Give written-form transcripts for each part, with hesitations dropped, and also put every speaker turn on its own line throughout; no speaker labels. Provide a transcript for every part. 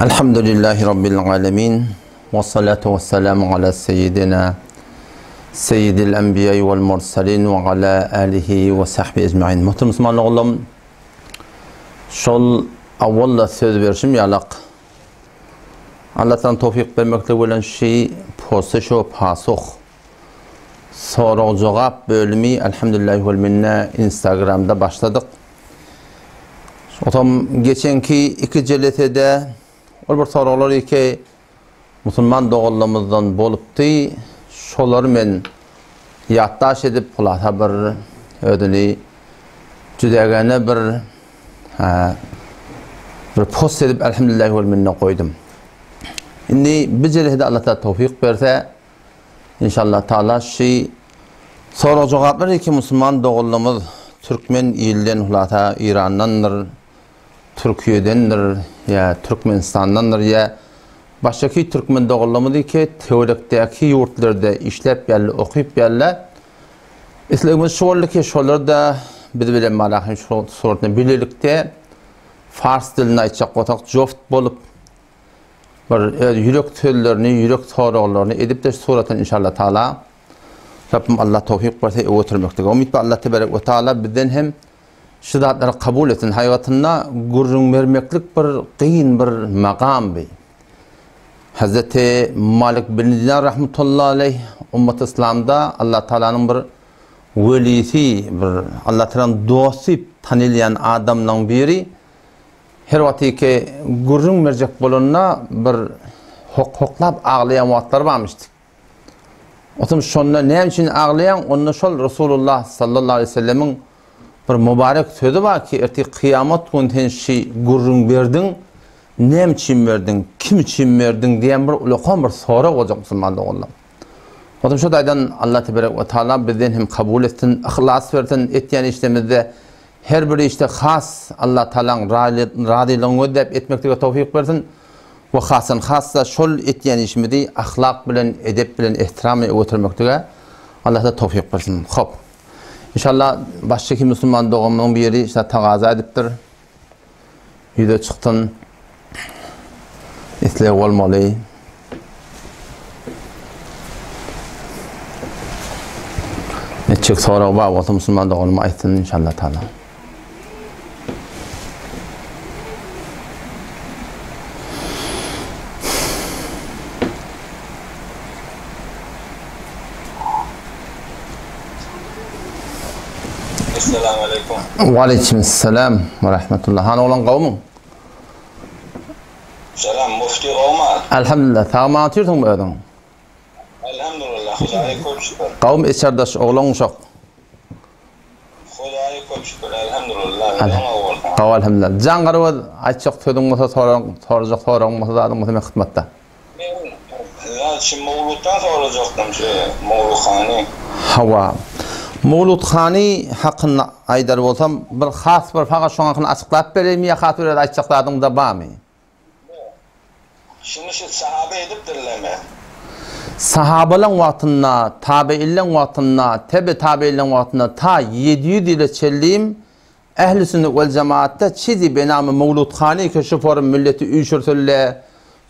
Elhamdülillahi Rabbil alemin. Ve salatu ve selamu ala seyyidina seyyidil enbiya vel mursalin ve ala alihi ve sahbihi ecmain. Muhterem Müslüman oğlum, şol awwalla söz berişim ýalak. Allah'tan towfik bermeklik bilen şi posuş we pasuh sorag-jogap bölümi elhamdülillahi vel minne Instagramda başladyk. Otam geçenki iki jelesede ol bir soraglar iki musulman doganlarymyzdan bolupdy. Şolary men ýatdaş edip, hulasa bir özüni jüdägäne bir bir post edip elhamdülillahi vel minne goýdum. Indi bu jelesede Allah Taala towfik berse inşallah Taala şu sorag jogaplar iki musulman doganlarymyz türkmen ilden hulasa İrandandyr, Türkiyedendir ýa Türkmenistandandyr ýa başgaky türkmen doganlarymyz iki töwerekdäki ýurtlarda işläp ýaly okyp ýaly islegimiz şu boldy ki şolar da biz bilen malahym şu suratny bilelikde fars dilinde aýtjak bolsak joft bolup bir öz ýürek sözlerini, ýürek soraglaryny edip de suratyn inşallah taala Rabbim Allah towfik berse öwürtmeklige. Umyt Allah tebarek ve taala bizden hem şu zatlary kabul etsin. Haýbatynda gürrüň bermeklik bir gyn bir magam bi. Hazreti Malik bin Dinar rahmetullahi aleyh ummat İslamda Allah Taala'nın bir welisi, bir Allah Taala'nın dosty tanylýan adamlaryň biri her wagtyky gürrüň berjek bolanda bir hok-hoklap aglaýan wagtlary barmyşdy. Otam şonda näme üçin aglaýaň? Onda şol Resulullah sallallahu aleyhi ve sellemiň bir mübarek sözi bar ki, ertir kıyamet gün sen şi gürrüň berdiň, näme üçin berdiň, kim üçin berdiň diýen bir ulakan bir sorag bolacak musulman doganlar. Otam şu daýdan Allah tebarek ve taala bizden hem kabul etsin, ihlas bersin etýän işlerimizde her bir işde has Allah Taala'ň razylygyny gözläp etmeklige towfik bersin. We hasan hassa şol etýän işimizi ahlak bilen, edep bilen, ehtiram bilen öwürtmeklige Allah da towfik bersin. Hop. İnşallah başga musulman doganymyzyň biri işte tagaza edipdir. Ýüze çyksyn. Isleg bolmaly. Etjek sorag bar bolsa musulman doganym aýtsyn inşallah taala.
Esselamu aleýkum.
Wa aleýkim selam we rahmetullah. Hany oglan gowmyň?
Salam mufti gowmy?
Elhamdülillah. Sag maňa otyrsyňmy özüň?
Elhamdülillah Hudaýa köp şükür.
Gowmy içerdaş oglan uşak?
Hudaýa köp şükür Elhamdülillah özüň gowy bolsaň.
Gowy elhamdülillah. Jan garagöz aýtjak sözüň bolsa soraň sorajak soragyň bolsa zadyň bolsa men hytmatda.
Men şu Mowlutdan sorajakdym şu Mowluthany.
Hawa. Mowluthany hakynda aýdar bolsam bir has bir fakat şoň hakynda açyklap bereýinmi ýa has bir öz aýtjak zadyňda barmy?
Şuny şu sahaba edipdirlermi?
Sahabalaň wagtynda, tabeýinleň wagtynda, tebe tabeýinleň wagtynda ta 700 ýyla çenlim Ähli sünnet wel jemaatda çizi benamy mowluthany ki şu forum milleti üýşürsünle,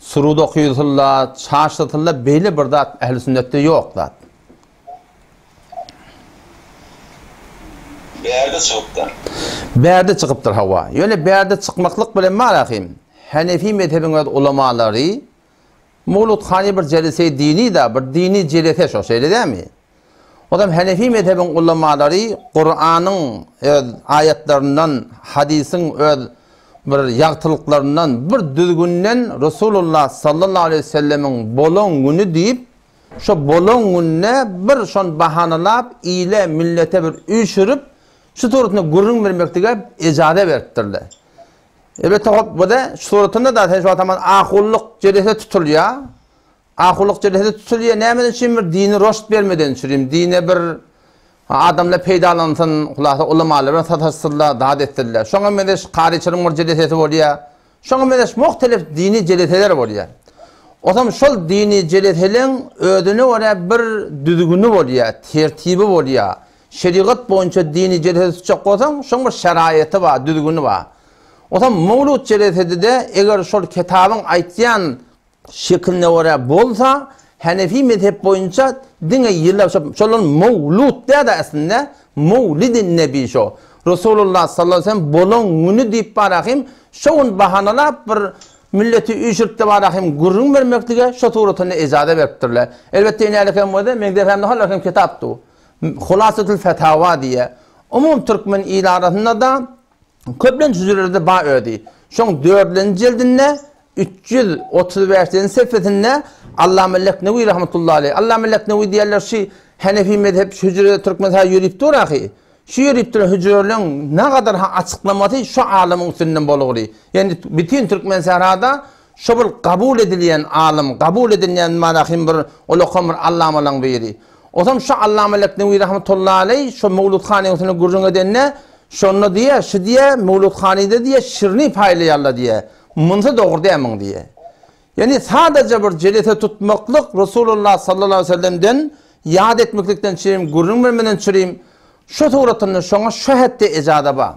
surud okysylla, çaşdyrsynla beýle bir zat ähli sünnetde ýok zat.
Bärde çykypdyr.
Bärde çykypdyr hawa. Ýöne bärde çykmaklyk bilen bar ahim. Hanefi mezhebiň öz ulamalary mowluthany bir jelese dini da bir dini jelese şo şeýle dämi? Olam Hanefi mezhebiň ulamalary Kuranyň öz aýatlaryndan, hadysyň öz bir ýagtylyklaryndan, bir düzgünden Resulullah sallallahu aleyhi ve sellemiň bolan güni diýip, şo bolan günde bir şon bahanalap ile, millete bir üýşürip, şu suratynda gürrüň bermeklige ejaze beripdirler. Elbetde hop bu da şu suratynda da sen şu wagt ahunlyk jelese tutulýar. Ahulyk jelhesi tutulýar. Nämeden üçin bir dini roşt bermeden üçin, dine bir adamlar peýdalansyn, hulasa ulamalar bilen sataşsynlar, zat etsinler. Şoňa meňzeş karyçylyň bir jelesesi bolýar. Şoňa meňzeş muhtelif dini jeleseler bolýar. Otam şol dini jeleseleň özüne görä bir düzgüni bolýar, tertibi bolýar. Şerigat boýunça dini jelese tutjak bolsaň, şoň bir şeraýaty bar, düzgüni bar. Onsoň mowlud jelesede-de eger şol kitabyň aýtýan şekiline görä bolsa, Hanefi mezhep boýunça diňe ýyla şolan mowlud däl-de aslynda Mowlidin Nebi şo. Resulullah sallallahu aleyhi ve sellem bolan güni diýip barahym şo gün bahanalap bir milleti üýşürip-de barahym gürrüň bermeklige şo suratynda ejaza beripdirler. Elbetde inälik hem bolsa meň depämde hal hem kitap dur. Hulasatul Fetawa diýýär. Umum türkmen il arasynda-da Köplenç hüjrelerde bar özi. Şoň dördülenji jildinde 335-nji sefesinde Allama Leknewi rahmetullahi aleýh. Allama Leknewi diýerler şi Hanefi mezhep şu hüjrede türkmen saýy ýörüp dur ahy. Şu ýörüp duran hüjreleriň nagadar ha açyklamasy şu alymyň üstünden bolugly. Ýani bütin türkmen sährada şo bir kabul edilýän alym, kabul edilýän manahym bir ulakam bir allamalaň biri. Osam şu Allama Leknewi rahmetullahi aleýh şo Mewlud hanyň üstünde gürrüň edende Şonda diýýär, şu diýýär, Mewludhanyda diýýär, şirini paýlaýarlar diýýär. Munsy dogry däl muň diýýär. Ýagny sadaja bir jelese tutmaklyk Resulullah sallallahu aleýhi we sellemden ýat etmeklikden çürim, gürrüň bermeden çürim, şu suratynda şoňa şu hetde ejaza bar.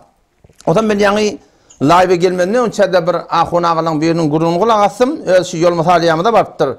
Ozal men ýaňy laýwa gelmezden öňçä-de bir ahun agalaň biriniň gürrüňini gulak asdym, özi şu Ýolmysalyýamyza barypdyr.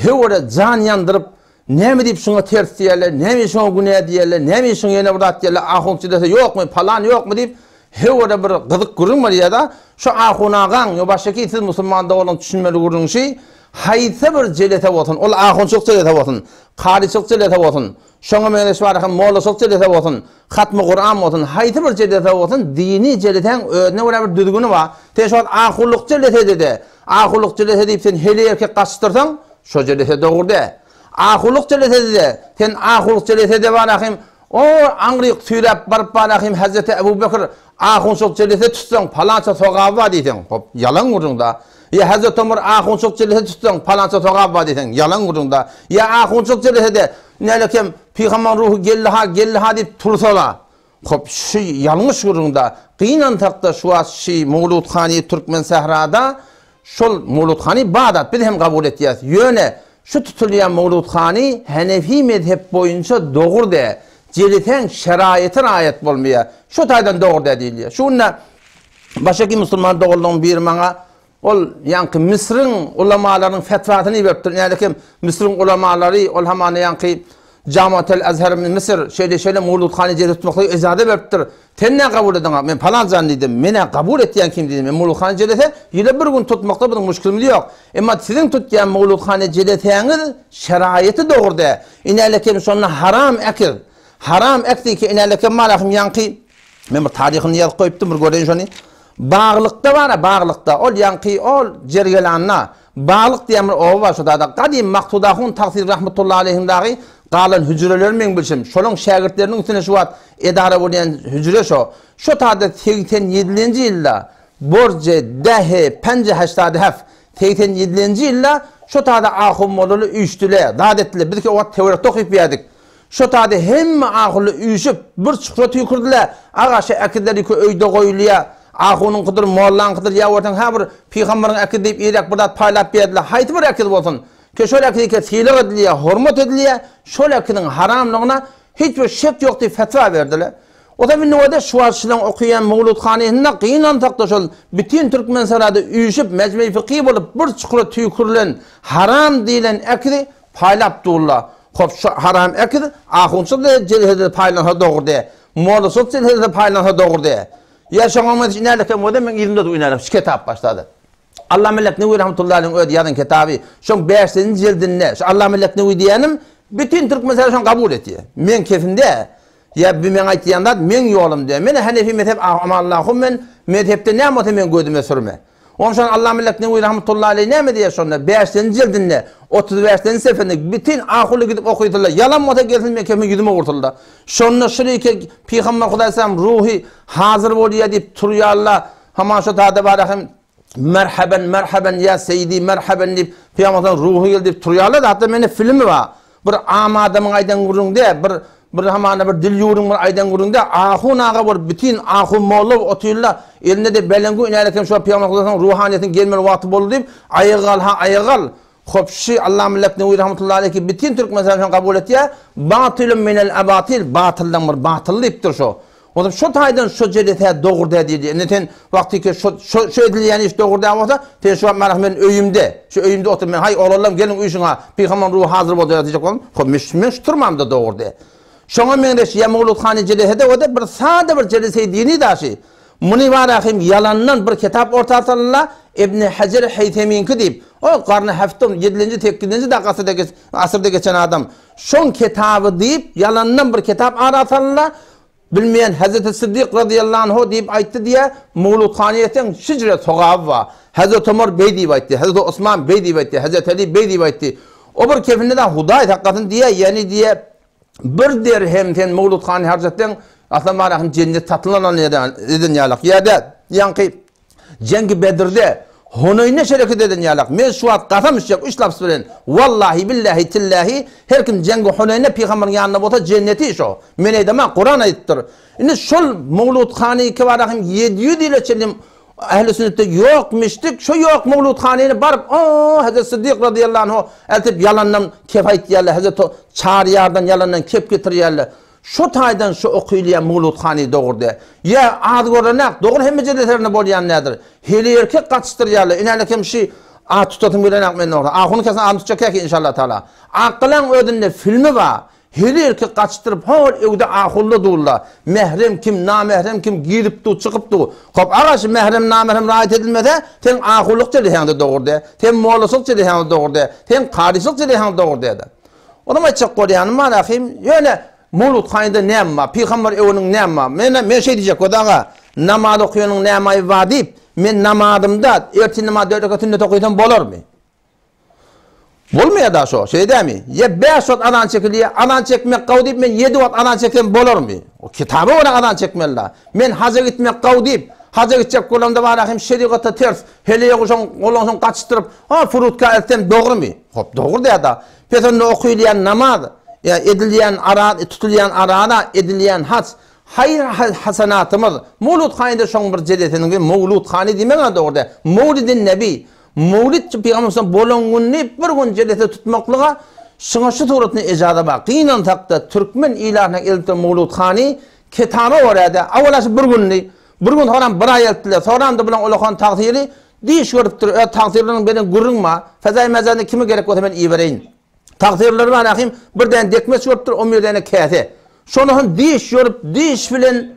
Höwere jan ýandyryp, Näme diýip şuňa ters diýerler, näme şuňa günä diýerler, näme şuňa ýene bir zat diýerler, ahunçy dese ýokmy, palan ýokmy diýip, höwere bir gyzyk gürrüň bolýar-da, şu ahun agaň, ýo başdaky siz musulman doganlaryň düşünmeli gürrüň şi, haýsy bir jelese bolsun, ol ahunçylyk jelese bolsun, karyçylyk jelese bolsun, şoňa meňzeş bar hem mollaçylyk jelese bolsun, hatmy Kuran bolsun, haýsy bir jelese bolsun, dini jelesäň özüne görä bir düzgüni bar. Sen şu wagt ahunlyk jelesede-de, ahunlyk jelese diýip sen heleý erkek gaçdyrsaň, Şo jelese dogry dä. Ahulyk jelesede-de, sen ahulyk jelesede bar ahym, o aňryk süýräp baryp bar ahym Hezreti Ebu Bekir ahunçylyk jelese tutsaň palança sogaby bar diýseň, hop, ýalan gürrüň da. Ýa Hezreti Omar ahunçylyk jelese tutsaň palança sogaby bar diýseň, ýalan gürrüň da. Ýa ahunçylyk jelesede nälekem pygambaryň ruhy geldi-ha, geldi-ha diýip tursa-la. Hop, şu ýalňyş gürrüň da. Gynansakda şu wagt şi Mowludhany Türkmen sährada Şol mowluthany bar zat, biz hem kabul etýäs. Ýöne şu tutulýan mowluthany Hanefi mezhep boýunça dogry dä. Jeliseň şeraýaty raýat bolmaýar. Şu taýdan dogry dä diýilýär. Şu günde başaky musulman doganlaryň biri maňa ol ýaňky Misriň ulamalarynyň fetwasyny iberipdir. Nälekem Misriň ulamalary ol hamana ýaňky Jamatel Azhar min Misr şeýle-şeýle mowluthany jeli tutmaklyga ejaza beripdir. Sen nä kabul ediňa? Men palan jan diýdim. Men-ä kabul etýän kim diýdim. Men Mowludhany jelese ýyla bir gün tutmakda biziň muşkilimiz ýok. Emma siziň tutýan Mowludhany jelesäňiz şeraýaty dogry dä. Inälekem şonda haram ekiz. Haram ekdiki inälekem malahym ýaňky men bir taryhyny ýazyp goýupdym bir göreýin şony. Baglykda bar-a baglykda ol ýaňky ol Jergelanda Baglyk diýen bir oba bar şo dada. Gadym Maksud ahun Tagsyr rahmetullahi aleýhiň dagy galan hüjreleri meň bilşim. Şolaň şägirtleriniň üstüne şu wagt edara bolýan hüjre şo. Şo tada 87-nji ýylda Borje dehe penje heştady hef 87-nji ýylda şo tada ahun mollalar üýşdüle, zat etdile. Biz ki o wagt töwerekde okyp ýärdik. Şo taýda hemme ahunlar üýşüp, bir çukura tüýkürdiler. Aga, şo äkizler ýüki öýde goýulýa. Ahunyňkydyr, mollaňkydyr, ýa görseň, hä bir pygambaryň äkizi diýip irräk bir zat paýlap berdiler. Haýsy bir äkiz bolsun, ke şol äkizike sylag edilýä, hormat edilýä, şol äkiziň haramlygyna hiç bir şek ýok diýip fetwa berdiler. O zaman indi bolsa şu wagt şulaň okaýan mowludhanysynda gynansakda şol bütin Türkmenserada üýşüp, mejmei fykhy bolup bir çukura tüýkürilen haram diýlen äkizi Paýlap durlar. Hop şu haram ekiz ahunçyl jelsede paýlansa dogry dä. Mollaçyl jelsede paýlansa dogry dä. Ýa şoňa meňzeş inälekem bolsa meň yzymda dur inälek şu kitap başlady. Allama Leknewi rahmetullahi aleyhiň özi ýazan kitaby şoň bäşinji jildinde şu Allama Leknewi diýýänim bütin türkmen şony kabul etýär. Meň kesim dä. Ýa bu meň aýtýan zat meň ýolum dä. Men Hanefi mezhep Amanallahu men mezhepde näme bolsa meň gözüme sürme. Onşon Allama Leknewi rahmetullahi aleýh näme diýýär şonda? Bäşinji jildinde, 35-nji sefinde bütin ahuly gidip okysylar. Ýalan bolsa gelsin men kefim ýüzüme ursulda. Şonda şirike Pygamber Hudaýsalam ruhy hazyr bolýar diýip turýarlar. Haman şo tada bar hem merhaben merhaben ýa seýdi merhaben diýip Pygamber ruhy geldi diýip turýarlar. Hatda mende filmi bar. Bir am adamyň aýdan gürrüňi däl, bir bir hamana bir dil ýüwrüň bir aýdan gürrüňi däl, ahun aga bolup bütin ahun molla bolup otyrlar, elinde-de beleňgu iner eken şo pygamber hudaýyň ruhanyýetiniň gelmeli wagty boldy diýip, aýaga gal ha aýaga gal. Hop şi Allama Leknewi rahmetullahi aleýhi bütin türkmen şony kabul etýär, batylun minel abatil, batyldan bir batyl diýipdir şo. Onsoň şo taýdan şo jelesä dogry däl diýilýär. Indi sen wagtyky şo şo şo edilýän iş dogry däl bolsa, sen şu wagt mana men öýümde, şu öýümde oturyp men haý oglanlarym geliň üýşüň-a, pygambaryň ruhy hazyr boldy diýjek bolsam, hop men men şu turmamda dogry däl. Şoňa meňzeş ýa mowludhany jelese-de o-da bir sada bir jelese dini daşy. Muny bara hem ýalandan bir kitap orta salynla, Ibni Hajar Heýtemiňki diýip, o garny häftum, ýedilenji, sekizinji dagy asyrda asyrda geçen adam. Şoň kitaby diýip, ýalandan bir kitap ara salynla, bilmeýän Hezreti Siddik razyýallahu anhu diýip aýtdy diýýär, Mowludhany etseň şijre sogaby bar. Hezreti Omar beý diýip aýtdy, Hezreti Osman beý diýip aýtdy, Hezreti Aly beý diýip aýtdy. O bir kefinde-de Hudaý saklasyn diýýär, ýagny diýýär, bir derhem sen mowludhany harç etseň, aslan barahyn jennet satyn alan eden ýalak. Ýa-da ýaňky Jeňgi Bedirde Huneýne şereket eden ýalak. Men şu wagt kasam içjek üç laps bilen, wallahi, billahi, tillahi, her kim Jeňgi Huneýne pygamberiň ýanynda bolsa jenneti şo. Men aýdamok, Kuran aýdypdyr. Indi şol mowludhany kibarahym 700 ýyla çenli Ähli sünnetde ýok mişdik, şo ýok mowludhanyny baryp, o Hezret Siddik razyýallahu anhu eltip ýalandan kep aýtýarlar, Hezret Çaryýardan ýalandan kep getirýärler. Şo taýdan şo okylýan mowludhany dogry däl. Ýa az görlenak, dogry hemme jeleserinde bolýan däldir. Heleý erkek gatyşdyrýarlar. Inälekem şi at tutasym gelenak men dogry. Ahuny kesen adyny tutjak käki inşallah taala. Akgalaň özünde filmi bar. Heleý erkek gatyşdyryp hol öwde ahulda durlar. Mährem kim, namährem kim girip dur, çykyp dur. Hop aga şu mährem namährem raýat edilmese, seň ahullyk jelesäňde dogry däl. Seň mollaçylyk jelesäňde dogry däl. Seň karyçylyk jelesäňde dogry däl. Onam aýtjak bolýanym bar ahym, ýöne Mowlud hanyda näme bar, pygamber öweniň näme bar? Men men şeý diýjek Gözi aga, namaz okaýanyň näme aýby bar diýip, men namazymda ertir namaz dört rekat sünnet okysam bolarmy? Bolmaýar da şo, şeý dämi? Ýa bäş wagt azan çekilýär, azan çekmek gowy diýip men ýedi wagt azan çeksem bolarmy? O kitaba görä azan çekmeli da. Men haja gitmek gowy diýip, haja gitjek bolamda bar ahym şerigata ters, heleýe guşaň golaňsoň gaçyşdyryp, ha furutka eltsem dogrymy? Hop dogry däda. Pes onda okylýan namaz, ýa edilýän ara, tutulýan araza, edilýän haç, haýyr-hasanatymyz, Mowlud hany-da şoň bir jelesiniň bir Mowlud hany diýmegiň-ä dogry däl. Mowlidin Nebi, Mowlid pygamberimiziň bolan gününi bir gün jelese tutmaklyga şuňa şu suratynda ejaza bar. Gynansakda türkmen ilatynyň elinde Mowlud hany kitaba görä-de, awala şu bir gününi, bir gün soňram bir aý eltdiler, soňram-da bulaň ulakan tagsyry Diş görüpdir, öz tagsyrlaryň beren gürrüň bar. Fezaý mezarynda kime gerek bolsa men ibereýin. Tagsyrlary bar ahym, bir däne dekmeç görüpdir, on bir däne käse. Şony hem diş görüp, diş bilen,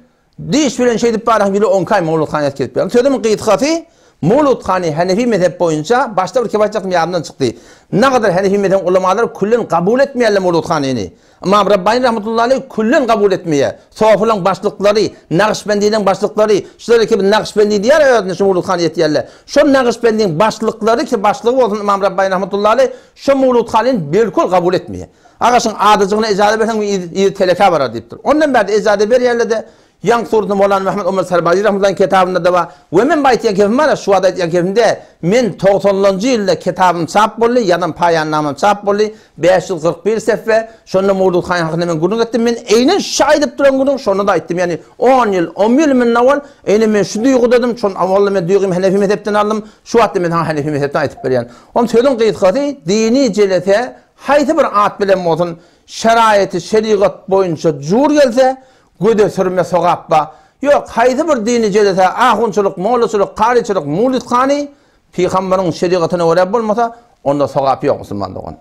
diş bilen şeýdip bar ahym, ýyly on iki aý Mowlud hany ýatyp gelip. Sözümiň gysgasy, Mowlud hany Hanefi mezhep boýunça, başda bir kep aýtjakdym ýadymdan çykdy. Nagadar Hanefi mezhebiň ulamalary küllen kabul etmeýärler Mowlud hanyny. Ymam Rabbani rahmetullahi aleýh küllen kabul etmeýär. Sofylaň başlyklary, Nagyşbendileriň başlyklary, şular ki Nagyşbendi diýýär özüne şu Mowludhany ýetýärler. Şol Nagyşbendiň başlyklary ki başlygy bolsun Ymam Rabbani rahmetullahi aleýh şo Mowludhanyny belkul kabul etmeýär. Aga şuň adajygyna ejaza berseň yzy telekä barar diýipdir. Ondan bärde ejaza berýärler-de Ýaňky suratda Mowlana Mehmet Omar Sarbazi rahmetullahyň kitabynda-da bar. We men bu aýtýan kepim bar-a, şu wagt aýtýan kepim däl. Men togsanlanjy ýylda kitabym çap boldy, ýazan paýannamam çap boldy, 541 seffe. Şonda Mowlud han hakynda men gürrüň etdim. Men eýnen şu aýdyp duran gürrüň şonda-da aýtdym. Ýagny on ýyl, on bir ýyl mundan owal eýnen men şu duýgudadym. Şon owalda men duýgymy Hanefi mezhepden aldym. Şu wagtda men saňa Hanefi mezhepden aýtyp berýän. Onuň sözüň gysgasy, dini jelese haýsy bir at bilen bolsun, şeraýaty şerigat boýunça jur gelse, Göze sürme sogap ba. Ýok, haýsy bir dini jelese, ahunçylyk, mollaçylyk, karyçylyk, muwlidhany pygambaryň şerigatyna görä bolmasa, onda sogap ýok musulman dogan.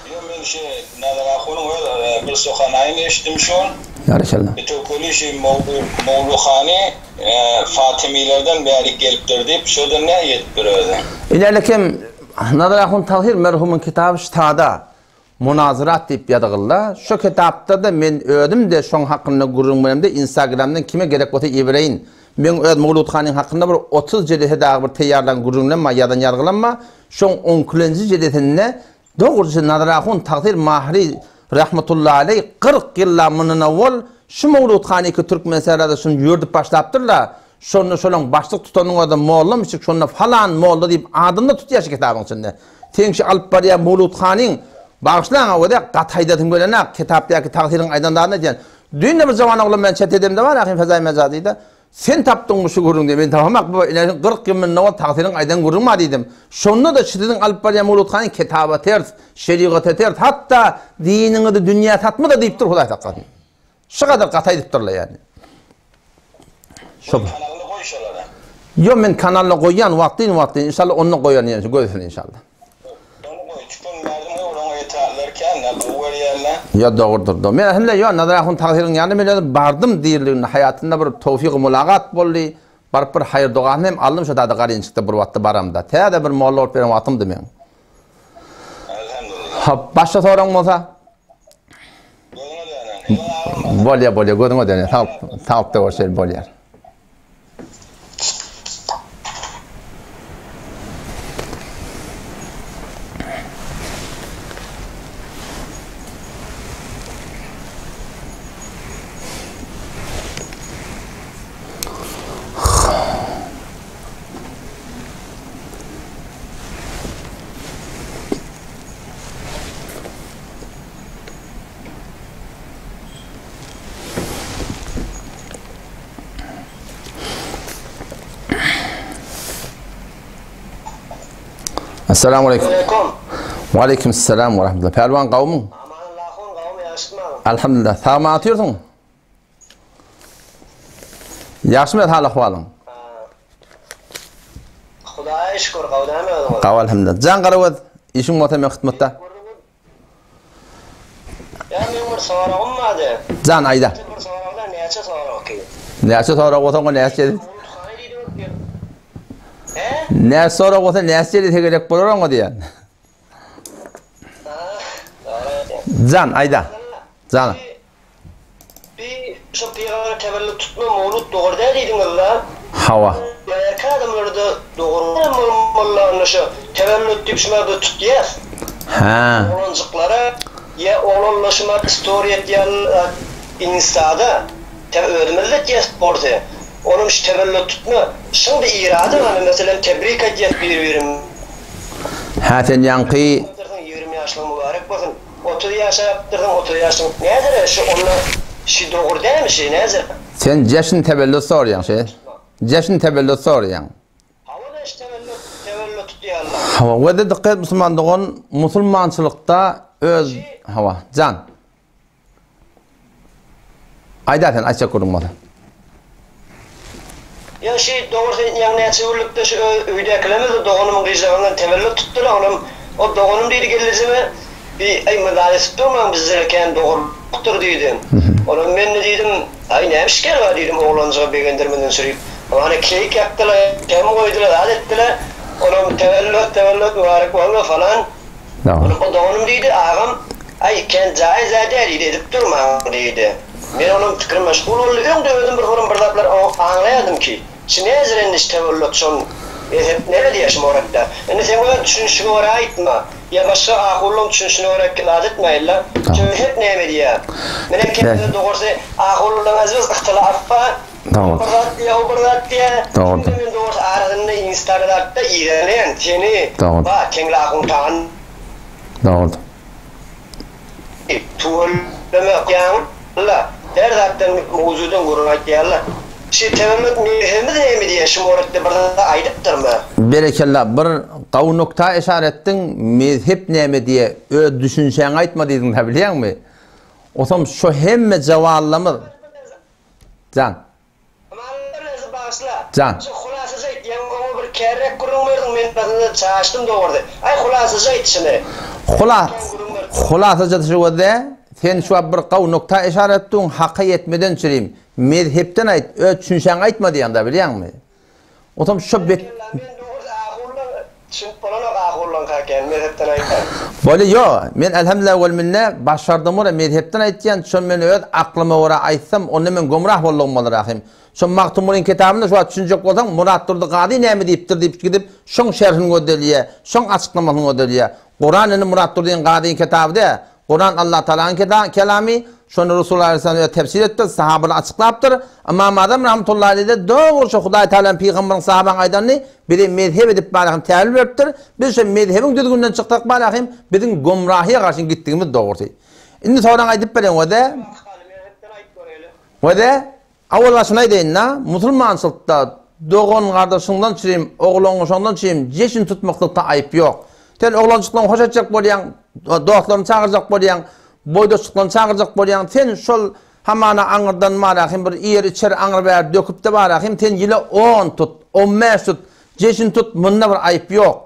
Ýok men şi Nazar ahunyň öz bir suhanaýyny eşitdim şol.
Berekella.
Bitewkeli şi mowluhany Fatymilerden bärik gelipdir diýip şoda nä ýetipdir özi.
Inälekem Nazar ahun Tahyr merhumyň kitaby ştada Munazyrat diýip ýazygylda. Şo kitapda-da men özüm-de şoň hakynda gürrüň beremde instagramdan kime gerek bolsa ibereýin. Meň öz Mowlud hanyň hakynda bir 30 jelese dagy bir teýýarlan gürrüňlem bar, ýazan ýazgylam bar. Şoň onkilenji jelesinde dogrusy Nazar ahun Tagsyr Mahri rahmetullahi aleý 40 ýyllap mundan owal şu Mowlud hanyky Türkmensährada şuny ýördüp başlapdyrlar. Şonda şolaň başlyk tutanyň özi mollamyşyk, şonda falan molla diýip adyny-da tutýar şu kitabyň içinde. Seň şu alyp barýan Mowlud hanyň, bagyşlaň-a özi, gaty aýdasym gelenok, kitapdaky tagsyryň aýdan zadyny aýdýan. Düýn-de bir jawan oglan bilen çet edemde bar, ahym Fezaý Mejazyda, Sen tapdyňmy şu gürrüňi diýip, men tapamak, bu ine 40 ýyl mundan owal tagsyryň aýdan gürrüňi bar diýdim. Şonda-da şu siziň alyp barýan Mowlud hanyň kitaba ters, şerigata ters, hatda diniňizi dünýä satma-da diýipdir, Hudaý saklasyn. Şu gadar gaty aýdypdyrlar ýani.
Şo. Kanalyny goý şolara.
Ýo men kanalyna goýýan wagtyn wagtyn inşallah onda goýaryn ýene şu gözüsini inşallah.
Ony goý tüpeň berdim olaň etraplar kän-de gowy görýärler.
Ýo dogrudyr do. Men elhamdülillah ýo Nazar ahun tagsyryň ýanyna men özüm bardym dirliginde haýatynda bir towfygy mulagat boldy. Baryp bir haýyr dogasyny hem aldym şo tada Garynçykda bir wagtda baramda. Täze bir molla bolup beren wagtymdy meň.
Elhamdülillah.
Hop başga soragyň bolsa?
Gözüňe döneýin.
Bolýar bolýar gözüňe döneýin. Sag saglykda görşeýin bolýar. Assalamu aleykum.
Aleyküm.
Ve aleyküm selam ve rahmetullah. Pälwan gawmyň?
Aman Allah'ın gawmy ýagşymy?
Elhamdülillah. Sag mı atýarsyň? Ýagşymy hal ahwalyň?
Hudaýa şükür gawy dämi özüňiz?
Gawy elhamdülillah. Jan Garagöz, işiň bolsa men hytmatda.
Ýa meň bir soragym bardy.
Jan aýda.
Bir soragda näçe sorag ki?
Näçe sorag bolsa oňa näçe
He?
Näçe sorag bolsa näçe ýeri gerek bolar oňa diýen. Jan aýda. Jan.
Bi şo pygambere tewellüt tutma mowlud dogry däl diýdiňizla.
Hawa.
Bärki adamlarda dogry däl bolmalyla onda şo tewellüt diýip şular biz tutýas.
Hä.
Oglanjyklara ýa oglanlar şumat storiý etýänler instada te özümizde etýäs bolsa onam şu tewellüt tutma şyň bir irady bar meselem tebrik aýtýas bir birim.
Hä sen ýaňky.
20 ýaşlygyň mübarek bolsun. 30 ýaşapdyrsyň 30 ýaşyň näzire şu onda şi dogry dälmi şi näzire.
Sen jeşn tewellüt sorýaň şi. Jeşn tewellüt sorýaň.
Hawa da şi tewellüt tewellüt tutýarlar.
Hawa wede dykgat et musulman dogan musulmançylykda öz hawa jan. Aýda sen aýtjak gürrüň bolsa.
Ýa şi dogrusy ýaňy näçe günlükde şu öýdäkilerimiz doganymyň gyzjagyndan tewellüt tutdylar onam o doganym diýdi gelnejeme bi aý myzar edip durmaň bizde kän dogrulykdyr diýdi. Onam mende diýdim aý näme şikär bar diýdim oglanjygy begendirmeden sürüp hany keýik ýakdylar şem goýdular zat etdiler onam tewellüt tewellüt mübarek bolma falan
Dogry.
O doganym diýdi, agam, aý, kän jaýyz-ä däl diýdi, edip durmaň diýdi. Men onuň pikiri meşgul boldy. Öňde özüm bir horum bir zatlar aňlaýardym ki, şi näzir indi şi tewellut şon mezhep näme diýýär şi moretde. Indi seň öz düşünişiňe görä aýtma, ýa başga ahullaň düşünişine görä zat etmäýinle. Şi mezhep näme diýýär. Mine kemde dogrusy ahullaň azbaz yhtylaf bar.
Dogry.
Bir zat diýýär, o bir zat diýýär.
Dogry.
Şimdi men dogrusy arasynda instagramda yzarlaýan seni.
Dogry.
Ba, Teňli ahun tagan.
Dogry.
Tüweleme ýaňla. Her zatdan mowzudan gürrüň aýtýarlar. Şi tewellut mezhebimiz näme diýýär şu moretde bir zat aýdypdyrmy?
Berekella bir gawy nokta işaret etdiň mezhep näme diýe öz düşünşäňi aýtma diýdiň da bilýäňmi? Osam şo hemme jawallamyz Jan.
Aman Reza bagyşla.
Jan.
Şu hulasaja aýt, ýaňy oňa bir kärräk gürrüň berdiň, men basynda çaşdym dogrusy. Aý hulasaja aýt şuny.
Hula, hulasaja şu gözde, sen şu wagt bir gawy nokta işaret etdiň, haka ýetmeden çürim. Mezhepden aýt, öz düşünşäňi aýtma diýýäň-dä, bilýäňmi? Otam şo bet.
Berekella men dogrusy ahulla düşünip bolanok ahullaňka eken mezhepden aýtsaň.
Bolýa ýo men elhamdülillah wel minne başardym görä mezhepden aýtýan şo men öz aklyma görä aýtsam onda men gomrah boldugym bolar ahym. Şo Magtymgulyň kitabynda şu wagt düşünjek bolsaň Muratdurdy Gazy näme diýipdir diýip gidip şoň şerhini gözdelýä şoň açyklamasyny gözdelýä. Kuran indi Muratdurdyň Gazyň kitaby dä Kuran Allah Tagalaň kelamy, şony Resulullah aleyhisselam özi tefsir edipdir, sahabalar açyklapdyr. Ymam Azam rahmetullahi aleyh-de dogry şo Hudaý Tagalaň pygambaryň sahabaň aýdanyny bize mezhep edip barahym täwil beripdir. Biz şo mezhebiň düzgüninden çyksak barahym biziň gomrahyýa garşy gitdigimiz dogrusy. Indi soraň aýdyp bereň wede. Wede. Owal başyny aýdaýyn-da, musulmançylykda dogan-gardaşyňdan çürim, oglan-uşagyňdan çürim jeşin tutmaklykda aýyp ýok. Sen oglanjyklaryňy hoş etjek bolýaň, dostlaryňy çagyrjak bolýaň, boýdaşlyklaryňy çagyrjak bolýaň, sen şol. Hamana aňyrdan barahym bir iýer-içer aňry-bäri döküp-de barahym, sen ýyla on tut, on bäş tut, jeşin tut, munda bir aýyp ýok.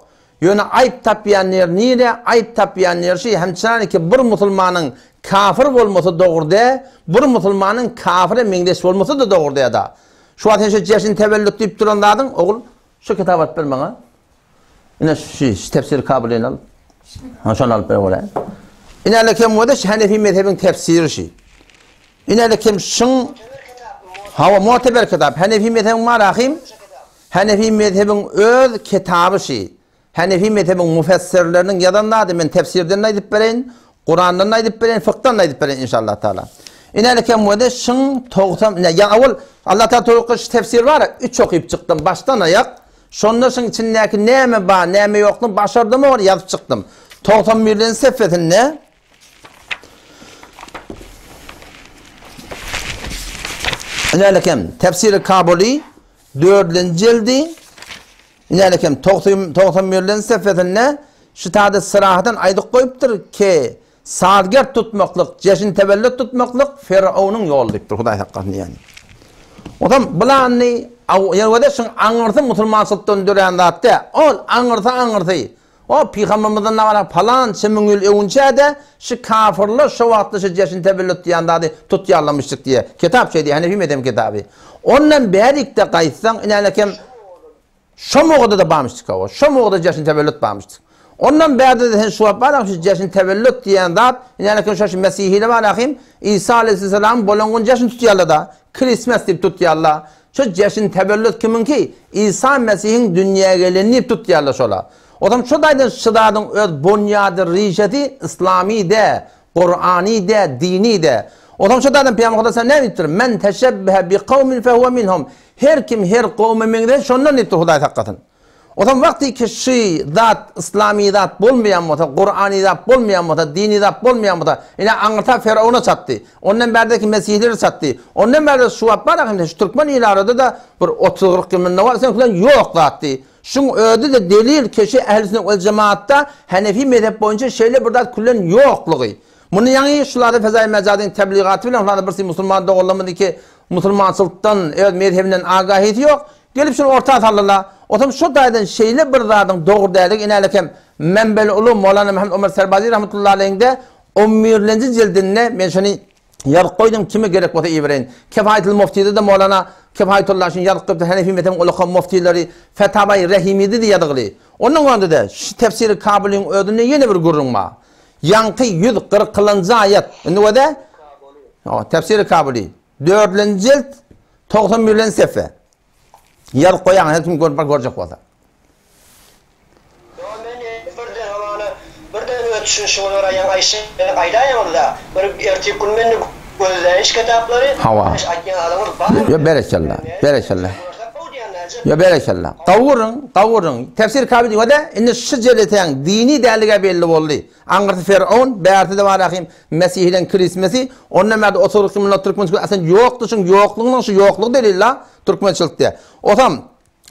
Ýöne aýyp tapýan ýer nire, aýyp tapýan ýer şi, hemçaniki bir musulmanyň kafir bolmasy dogry dä, bir musulmanyň kafire meňzeş bolmasy-da dogry dä-da. Şu wagt sen şu jeşin tewellüt diýip duran zadyň, ogul, şu kitaby alyp ber maňa. Ine şu, şu tefsir Kabylyny al. Ha şony alyp ber bolýar. Ine kem bolsa şu Hanefi mezhebiň tefsiri şu. Ine kem şuň Hawa, muteber kitap. Hanefi mezhebiň bar ahim. Hanefi mezhebiň öz kitaby şu. Hanefi mezhebiň mufessirleriniň ýazan zady men tefsirden aýdyp bereýin, Kurandan aýdyp bereýin, fykdan aýdyp bereýin inşallah taala. Ine kem bolsa şuň 90 ine ýa awal Allah taala towfyk şu tefsir bar, 3 okyp çykdym başdan aýak. Şonda şuň içindäki näme bar, näme ýokdugyny başardym ony ýazyp çykdym. 91-nji sefesinde Inälekem Tefsiri Kabuly 4-nji jildi Inälekem 91-nji sefesinde şu taýda syrahatdan aýdyp goýupdyr ki Salgert tutmaklyk, jeşin tewellüt tutmaklyk Firawnyň ýoly diýipdir, Hudaý saklasyn diýýän. Onsoň bulany ýa-da şuň aňyrsy musulmançylykdan dörän zat däl. Ol aňyrsy aňyrsy. O pygambermizden nabara palança müň ýyl öňünçä-de şu kafirler şo wagtda şu jeşin tewellüt diýen zady tutýarlarmyşdyk diýýär. Kitap şeý diýýär, Hanefi mezhebiň kitaby. Ondan bärikde gaýtsaň, inänekem Şo mogada-da barmyşdyk hawa. Şo mogada jeşn tewellüt barmyşdyk. Ondan bärde-de sen şu wagt bar şu jeşn tewellüt diýen zat, ýagny şo şu mesihiler bar ahim, Isa aleyhisselam bolan gün jeşn tutýarlar-da. Christmas diýip tutýarlar. Şo jeşn tewellüt kimiňki? Isa Mesihiň dünýä geleni diýip tutýarlar şolar. Ozam şo taýdan şu zadyň öz bonýady, rişesi yslamy dä, Kurany dä, dini dä. Ozam şo taýdan Pygamber Hudaý näme diýipdir? Men teşebbehe bi kawmin fehuwe minhum. Her kim her kowma meňzeş şondan diýipdir Hudaý saklasyn. Ozam wagty ki şy zat yslamy zat bolmaýan bolsa, Kurany zat bolmaýan bolsa, dini zat bolmaýan bolsa, ine aňyrta Ferowna çatdy. Ondan bärdeki mesihleri çatdy. Ondan bärde şu wagt bar ahim şu türkmen il arada-da bir 30-40 ýyl mundan bar, sen ýok zatdy. Şuň özi-de delil keşi ähli sünnet wel jemaatda Hanefi mezhep boýunça şeýle bir zat küllen ýoklugy. Muny ýaňy şulada Fezaýy Mejadyň tebligaty bilen şulada birsi musulman doganlarymyz iki musulmançylykdan öz mezhebinden agahysy ýok, gelip şuny orta saldylar. Otam şu taýdan şeýle bir zadyň dogry däldigi inälekem Menbel Ulum Mowlana Muhammed Omar Serbazi rahmetullahi aleýhiňde on birlenji jildinde men şuny Ýazyp goýdum, kime gerek bolsa ibereýin. Kefaýetul Muftide-de Mowlana Kefaýetullah şuny ýazyp goýupdyr, Hanefi mezhebiň ulaka muftileri Fetawaýy Rehimide-de ýazgyly. Ondan öňde-de şu Tefsiri Kabylyň özünde ýene bir gürrüň bar. Ýaňky 140-njy aýat, indi göze? Hawa, Tefsiri Kabyly, dördünji jilt, 91-nji sefe. Ýazyp goýaň her kim görüp bir görjek bolsa.
Ýo men birden hamana birden öz düşünişiňiz görä ýaňy aýşy aýdaýaňyzda bir ertir gün mende gözläýiş kitaplary
Hawa.
aýtýan zadyňyz bar.
Ýo berekella. Berekella. Ýo berekella. Gawuryň, gawuryň. Tefsir Kabi diýýär-de, indi şu jeletäň dini däligi belli boldy. Aňyrsy Fer'aun, bärsi-de bar ahim Mesihileň Krismesi, ondan bärde 30 ýyl mundan türkmençilik aslynda ýokdy, şuň ýoklugynyň şu ýoklugy delil-la türkmençilikde. Osam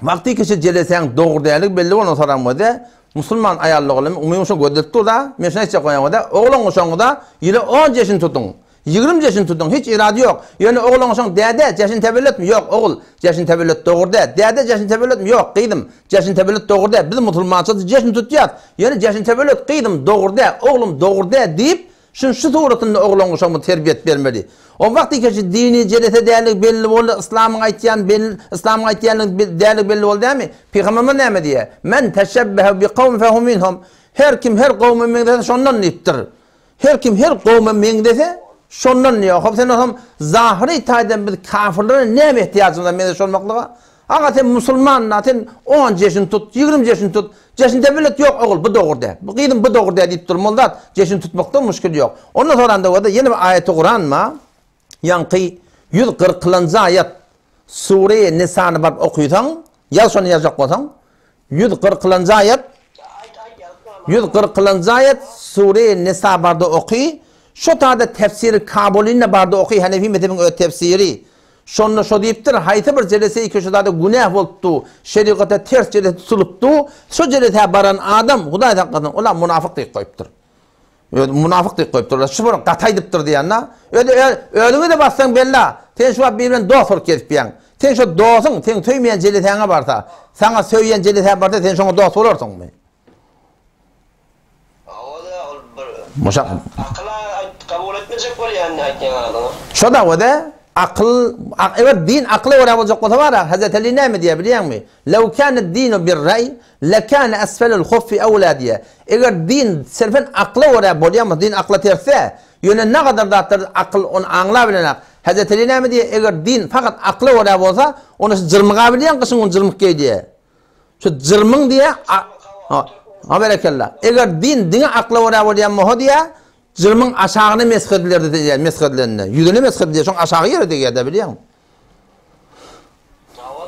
wagty kişi jelesäň dogry däligi belli bolan soran bolsa, musulman aýal oglan umumy şo gözletip dur-da, men şuny aýtjak bolýan bolsa, oglan goşaňyza ýyla on jeşin tutuň. Ýigrim jeşin tutuň, hiç irady ýok. Ýöne oglan goşaň däde, jeşin tewelletmi? Ýok, ogul, jeşin tewellet dogry däl. Däde, jeşin tewelletmi? Ýok, gyzym, jeşin tewellet dogry däl. Biz musulmança jeşin tutýas. Ýöne jeşin tewellet, gyzym, dogry däl, oglum, dogry däl diýip, şuny şu suratynda oglan goşaňyza terbiýet bermeli. O wagt ikeşi dini jelese dälligi belli boldy, yslamyň aýtýan belli, yslamyň aýtýanlygy dälligi belli boldy dämi? Pygamberimiz näme diýýär? Men teşebbehe bi kawmin fehu minhum. Her kim her kowma meňzese şondan diýipdir. Her kim her kowma meňzese, şondan diýýär. Hop sen bolsam zahyry taýdan biz kafirlere näme ehtiýajymyz bar meňzeş bolmaklyga? Aga sen musulman da sen on jeşin tut, ýigrim jeşin tut. Jeşin tewellet ýok ogul bu dogry däl. Bu gyzym bu dogry däl diýip durmaly zat. Jeşin tutmakda muşkil ýok. Ondan soranda bolsa ýene bir aýaty Kuran bar. Ýaňky 140-njy aýat Sure Nisany baryp okysaň, ýaz şony ýazjak bolsaň, 140-njy aýat 140-njy aýat Sure Nisa barda oky. Şo taýda tefsiri Kabulynda barda oky, Hanefi mezhebiň öz tefsiri. Şonda şo diýipdir, haýsy bir jelese iki şu zada günäh bolupdy, şerigata ters jelese tutulypdy, şo jelesä baran adam, Hudaý saklasyn, ol-a munafyk diýip goýupdyr. Öz munafyk diýip goýupdyrlar. Şu bir gaty aýdypdyr diýende, özi özüňe-de bassaň bella, sen şu wagt biri bilen dost bolup gezipýäň. Sen şo dosuň seň söýmeýän jelesäňe barsa, saňa söýýän jelesä barsa sen şoňa dost bolarsyňmy?
Hawa-da, ol bir
Muşak.
akyla kabul etmejek bolýan aýtýan zadyňy.
Şo-da o-da akyl, eger din akyla görä boljak bolsa bar-a, Hezreti Ali näme diýýär bilýäňmi? Lew kâned dinu bir-raý, lekâne esfelul huffi ewlâ diýýär. Eger din sirfen akyla görä bolýan bolsa, din akyla ters-dä, ýöne nagadar zatlar akyl ony aňlabilenak. Hezreti Ali näme diýýär? Eger din fakat akyla görä bolsa, onda şu jyrmyga bilýäň gyşyň güni jyrmyk geý diýýär. Şu jyrmyň diýýär, ha berekella. Eger din diňe akyla görä bolýan bolsa diýýär, jyrmyň aşagyna mesh edilerdi diýýär, mesh edilende. Ýüzüne mesh edilýär, şoň aşagy ýere degýär-dä bilýäňmi?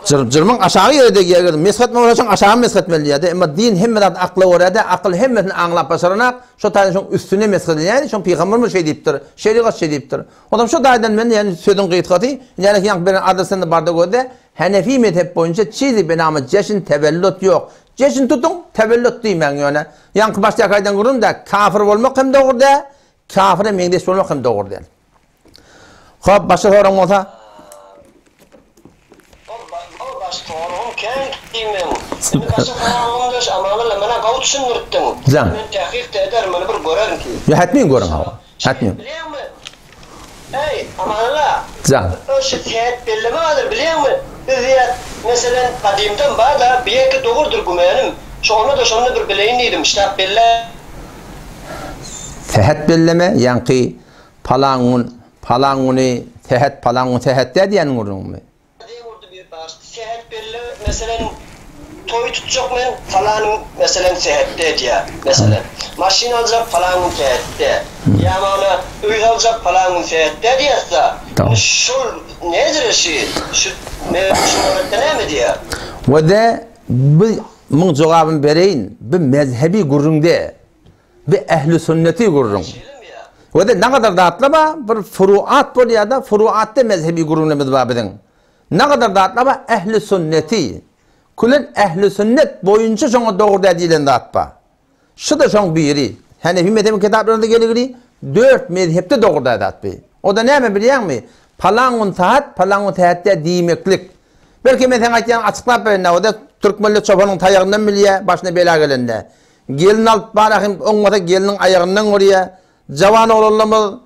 Jyr, jyrmyň aşagy ýere degýär, eger mesh etme bolsa şoň aşagyny mesh etmeli diýýär-de. Emma din hemme zat akla görä-de, akyl hemmesini aňlap başaranak, şo taýdan şoň üstüne mesh edilýär, şoň pygamberimiz şeý diýipdir, şerigat şeý diýipdir. Onsoň şo taýdan men ýani sözüň gysgasy, ýani ýaňky beren adresinde barda gözle, Henefi mezhep boýunça çizi benama jeşn tewellüt ýok. Jeşn tutuň, tewellüt diýmäň ýöne. Ýaňky başdaky aýdan gürrüň-dä, kafir bolmak hem dogry däl, kafire meňzeş bolmak hem dogry däl. Hop, başga soragyň bolsa?
Ol baş soragym kän diýmeň. Indi başga soragym döş Amanalla menä gowy düşündirtdiň.
Jan.
Men tähkik-de ederin muny bir görerin ki.
Ýa hetmin görüň hawa. Hetmin.
Bilýäňmi? Eý, Amanalla.
Jan.
Şu sähet belleme bardyr bilýäňmi? Biz diýýär, meselem, gadymdan bar-da, belki dogrudyr gümänim. Şonda-da şonda bir bileýin diýdim, ştap belle.
Sähet belleme, ýaňky Palan gün, palan güni sähet, palan gün sähet dä diýýän gürrüňmi?
Deň urdy bir baş. Sähet belli, meselem, toý tutjak men, palan gün, meselem, sähetde edýär, meselem. Maşyn aljak, palan gün sähetde. Ýa mana öý saljak, palan gün sähetde diýýäs-da. Indi şol nedir şi? Şu şu nobatda näme diýýär?
We-de bu muň jogabyny bereýin, bu mezhebi gürrüň dä. Bu ähli sünneti gürrüň. We-de nagadar zatlar bar, bir furuat bolýar-da, furuatda mezhebi gürrüňlerimiz bar biziň. Nagadar zatlar bar, ähli sünneti. Külen ähli sünnet boýunça şoňa dogry däl diýlen zat bar. Şu-da şoň biri. Henefi mezhebiň kitaplarynda geligili dört mezhepde dogry däl zat bu. O-da näme bilýäňmi? Palan gün sahat, palan gün sähet däl diýmeklik. Belki men saňa aýtýan açyklap bereýin, o-da türkmenler çopanyň taýagyndan bilýär, başyna bela gelende. Gelin alyp bar ahim oňmasa geliniň aýagyndan görýä. Jawan oglanlarymyz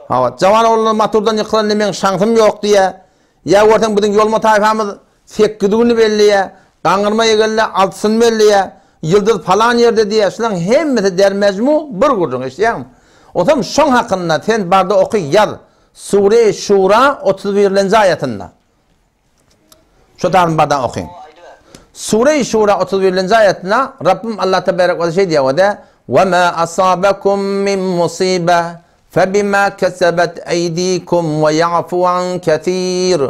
Hawa, jawan oglanlar maturdan ýykylanda meň şansym ýok diýýä. Ýa görseň biziň ýolma taýfamyz sekiz güni belleýä. Gaňyrma ýegende altysyny belleýä. Ýyldyz palan ýerde diýýä. Şulaň hemmesi dermejmu bir gürrüň eşidýäňmi? Otam şoň hakynda sen barda oky ýaz. Sure-i Şura 31 birlenji aýatynda. Şu taryny bardan okyň. Sure-i Şura 31-nji aýatynda Rabbim Allah tebarek we şeý diýýär we Ve ma asabakum min musibe febima kesebet eydikum ve ya'fu an kesir.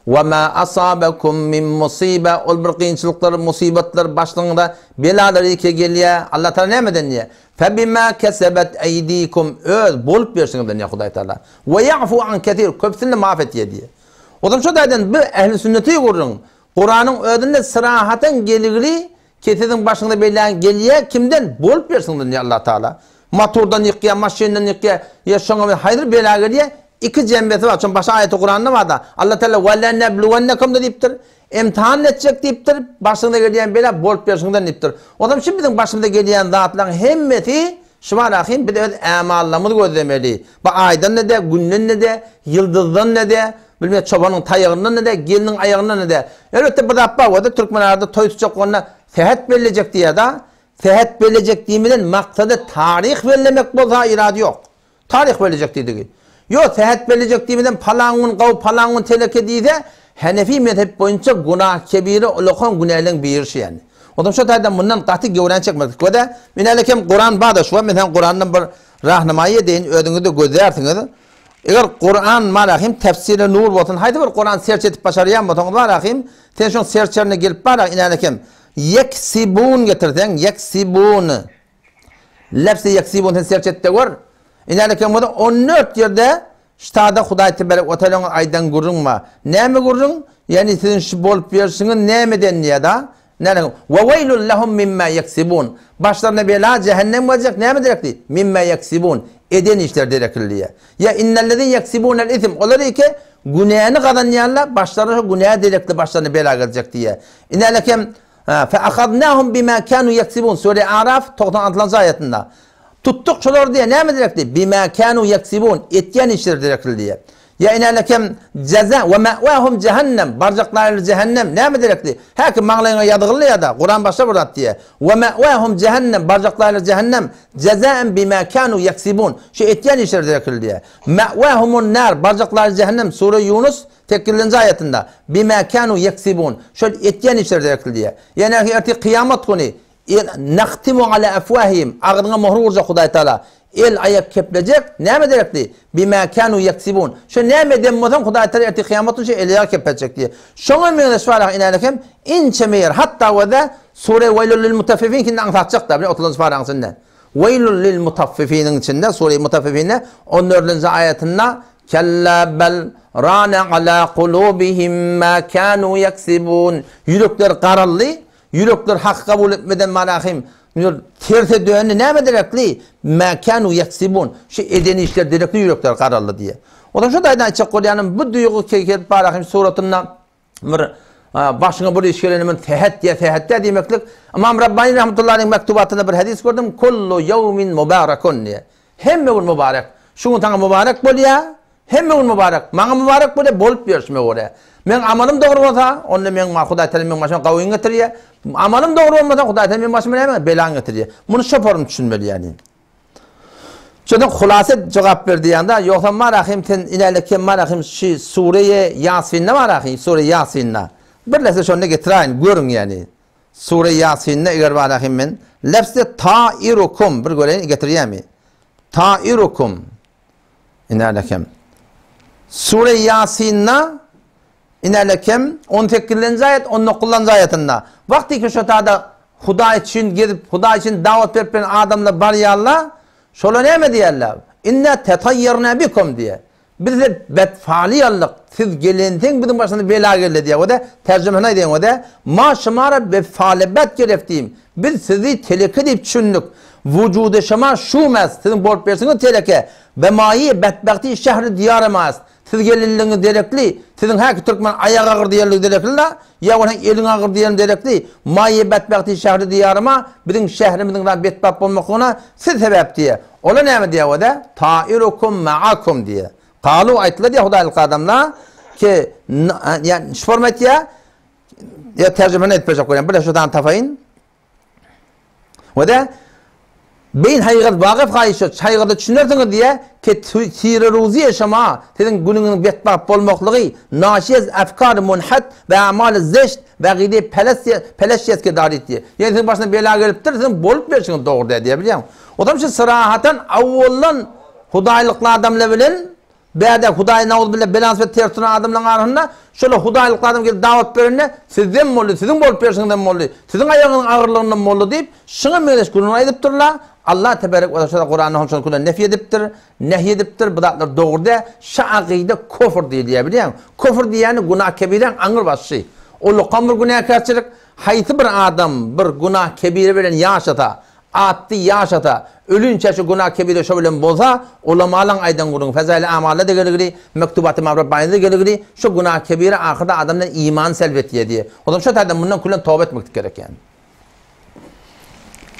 Ve ma asabakum min musibe ol bir kynçylyklar, musibatlar başyňyza belalar ýeke gelýär. Allah Taala nämeden diýýär? Febima kesebet eydikum öz bolup berşiňizden diýýär Hudaý Taala. Ve ya'fu an kesir köpüsini maaf etýär diýýär. Ozal şo taýdan bir ähli sünneti gürrüň. Kuranyň özünde syrahatyň geligli ki siziň başyňyza bela gelýä kimden bolup bersin diýýär Allah Taala. Motordan ýykýar, maşyndan ýykýar, ýa şoňa bir haýsy bela gelýär, iki jembesi bar. Şoň başga aýaty Kuranda bar-da. Allah Taala we lenebluwennekum-da diýipdir. Imtihan etjek diýipdir, başyňyza gelýän bela bolup berşiňden diýipdir. Ozal şu biziň başymyza gelýän zatlaryň hemmesi Şu bar ahym biz öz ämallarymyzy gözlemeli. Bu aýdan-da däl, günden-de däl, ýyldyzdan-da däl, bilmem çobanyň taýagyndan-da däl, gelniň aýagyndan-da däl. Elbetde bir zat bar, o-da türkmen arada toý tutjak bolanda sähet bellejek diýýär-da. Sähet bellejek diýmeden maksady taryh bellemek bolsa irady ýok. Taryh bellejek diýdigi. Ýok, sähet bellejek diýmeden palan gün gaw, palan gün teleke diýse, Henefi mezhep boýunça günah kebire ulakan günäleň biri şu ýani. Onsoň şo taýdan mundan gaty göwräni çekmek. Göze, men häli kem Kuran bar-da şu wagt men sen Kurandan bir rahnamaýy edeýin, özüňiz-de gözlärsiňiz. Eger Kuran bar ahim tefsiri nur bolsun, haýsy bir Kuran serç edip başarýan bolsaňyz bar ahim, sen şoň serçerine gelip bar inäli kem Yeksibun getirseň, yeksibun. Lebsi yeksibun sen serç et-de gör. Inäli kem bolsa 14 ýerde Ştada Hudaý teberek we teala aýdan gürrüň bar. Näme gürrüň? Ýagny siziň şu bolup ýörşüňiz nämeden diýýär-da? Näme? Ve weýlun lehum mimma ýeksibun. Başlaryna bela, jähennem geljek, näme derekli? Mimma ýeksibun. Eden işleri derekli diýýär. Ýa innellezine ýeksibunel ism. Olar eke günäni gazanýarlar, başlaryna şo günä derekli başlaryna bela geljek diýýär. Inälekem Fe ahaznahum bima kanu ýeksibun. Sure Araf 96-njy aýatynda. Tutduk şolary diýýär. Näme derekli? Bima kanu ýeksibun. Etýän işleri derekli diýýär. Ýa inälekem jaza we ma'wahum jehennem. Barjaklary ýeri jehennem. Näme derekli? Häki maňlaýyňa ýazgyldy ýa-da Kuran başga bir zat diýýär. We ma'wahum jehennem. Barjaklary ýeri jehennem. Jazaen bima kanu ýeksibun. Şu etýän işleri derekli diýýär. Ma'wahumun nar. Barjaklary ýeri jehennem. Sure Ýunus sekizinji aýatynda. Bima kanu ýeksibun. Şol etýän işleri derekli diýýär. Ýa ertir kyýamat güni El, Nahtimu ala afwahihim, agzyňa möhür urjak Hudaý Taala. El, aýak keplejek, näme derekli? Bima kanu ýeksibun. Şo näme eden bolsaň Hudaý Taala ertir kyýamat günü şo el-aýagy kepletjek diýýär. Şoňa meňzeş bar inäne hem inçeme ýer. Hatda we-de Sure Weýlul lil mutaffifin kinde aňsatjak-da, bir otuzynjy paraň içinde. Weýlul lil mutaffifiniň içinde, Sure Mutaffifinde on dördünji aýatynda Kella bel rana ala kulubihim ma kanu ýeksibun. Ýürekler garaldy, Ýürekler haky kabul etmeden Malahym, ýör, terse döndi, näme derekli? Mä kanu ýeksibun, şu eden işleri derekli ýürekler garaldy diýýär. Onsoň şu taýdan aýtjak bolýanym, bu duýgy keýkerip Malahym suratynda bir başyňa bir iş gelende men sähet diýýär, sähet diýýär diýmeklik. Ymam Rabbani rahmetullahi aleýhiň mektubatynda bir hadys gördüm, Kullu ýewmin mubarakun diýýär. Hemme gün mübarek. Şu gün saňa mübarek bolýar, Hemme gün mübarek. Maňa mübarek bolýar, bolup ýörşüme görä. Meň amalym dogry bolsa, onda meň Hudaý Tagala meň başyma gawyny getirýär. Amalym dogry bolmasa, Hudaý Tagala meň başyma näme? Belany getirýär. Muny şoparym düşünmeli ýagny. Şonda hulasa jogap ber diýende, ýogsam Marahym sen inäle kem Marahym şi sure-i Ýasinde Marahym, sure Ýasinde. Bir lese şonda getiräýin, görüň ýagny. Sure Ýasinde eger Marahym men lefzi tairukum bir göreýin getirýärmi? Tairukum. Inälekem. Sure Ýasynda Inälekem on sekizinji aýat, on dokuzynjy aýatynda. Wagty ki şo tada Hudaý üçin gezip, Hudaý üçin dawat berip bilen adamlar barýarlar, şolar näme diýýärler? Inna tataýýarna bikum diýýär. Biz de betfaly aldyk. Siz gelenseň biziň başymyza bela geldi diýýär. O-da terjimesini aýdaýyn o-da ma şumara be faly bet gereftim. Biz sizi teleke diýip düşündik. Wujudy şuma şum est, siziň bolup berşiňiz teleke. Bemaýy betbagty şähri diýary ma est. Siz gelinligiňiz derekli, siziň häki türkmen aýak agyr diýenligi derekli-la, ýa bolsa eliň agyr diýeni derekli, maýy betbagty şähri diýary ma, biziň şährimiziň zat betbagt bolmaklygyna siz sebäp diýýär. Olar näme diýýär o-da? Tairukum ma'akum diýýär. Kalu aýtdylar diýýär hudaýlyk adamlar ki, ýa şu forma aýtýar, ýa terjimesini edip berjek bolýan, bir şu sany tapaýyn. We-de Beýn haýgyz wagyf haýyşy çaýgyda düşünersiňiz diýe, ke tire ruziýe şema, siziň günüňiziň betbagt bolmaklygy, naşiýez efkary munhat we amaly zeşt we gydy peleşýeske darit diýe. Ýöne siziň başyna bela gelipdir, siziň bolup berşiňiz dogry däl diýe bilýäňmi? Otam şu syrahatan awwaldan hudaýlykly adamlar bilen Bärde Hudaý nauzubilla belany we ters duran adamlaryň arasynda şolar hudaýlykly adam gelip dawat berende sizden boldy, siziň bolup berşiňizden boldy, siziň aýagyňyzyň agyrlygyndan boldy diýip, şuňa meňzeş gürrüň aýdypdyrlar. Allah teberek we taala Kuranda hem şony külen nefý edipdir, nehy edipdir, bu zatlar dogry däl. Şu akyda kofr diýilýär bilýäňmi? Kofr diýýäni günah kebiräň aňry başy. Ullakan bir günäkärçilik. Haýsy bir adam bir günah kebire bilen ýaşasa, Atdy ýaşasa, ölinçä şu günah kebire şo bilen bolsa, ulamalaň aýdan gürrüňi, Fezaili Amalda-da geligli, Mektubat Ymam Rabbanyda-da geligli, şu günah kebire ahyrda adamdan imany selb etýär diýýär. Ozal şo taýdan mundan külen toba etmeklik gerek ýani.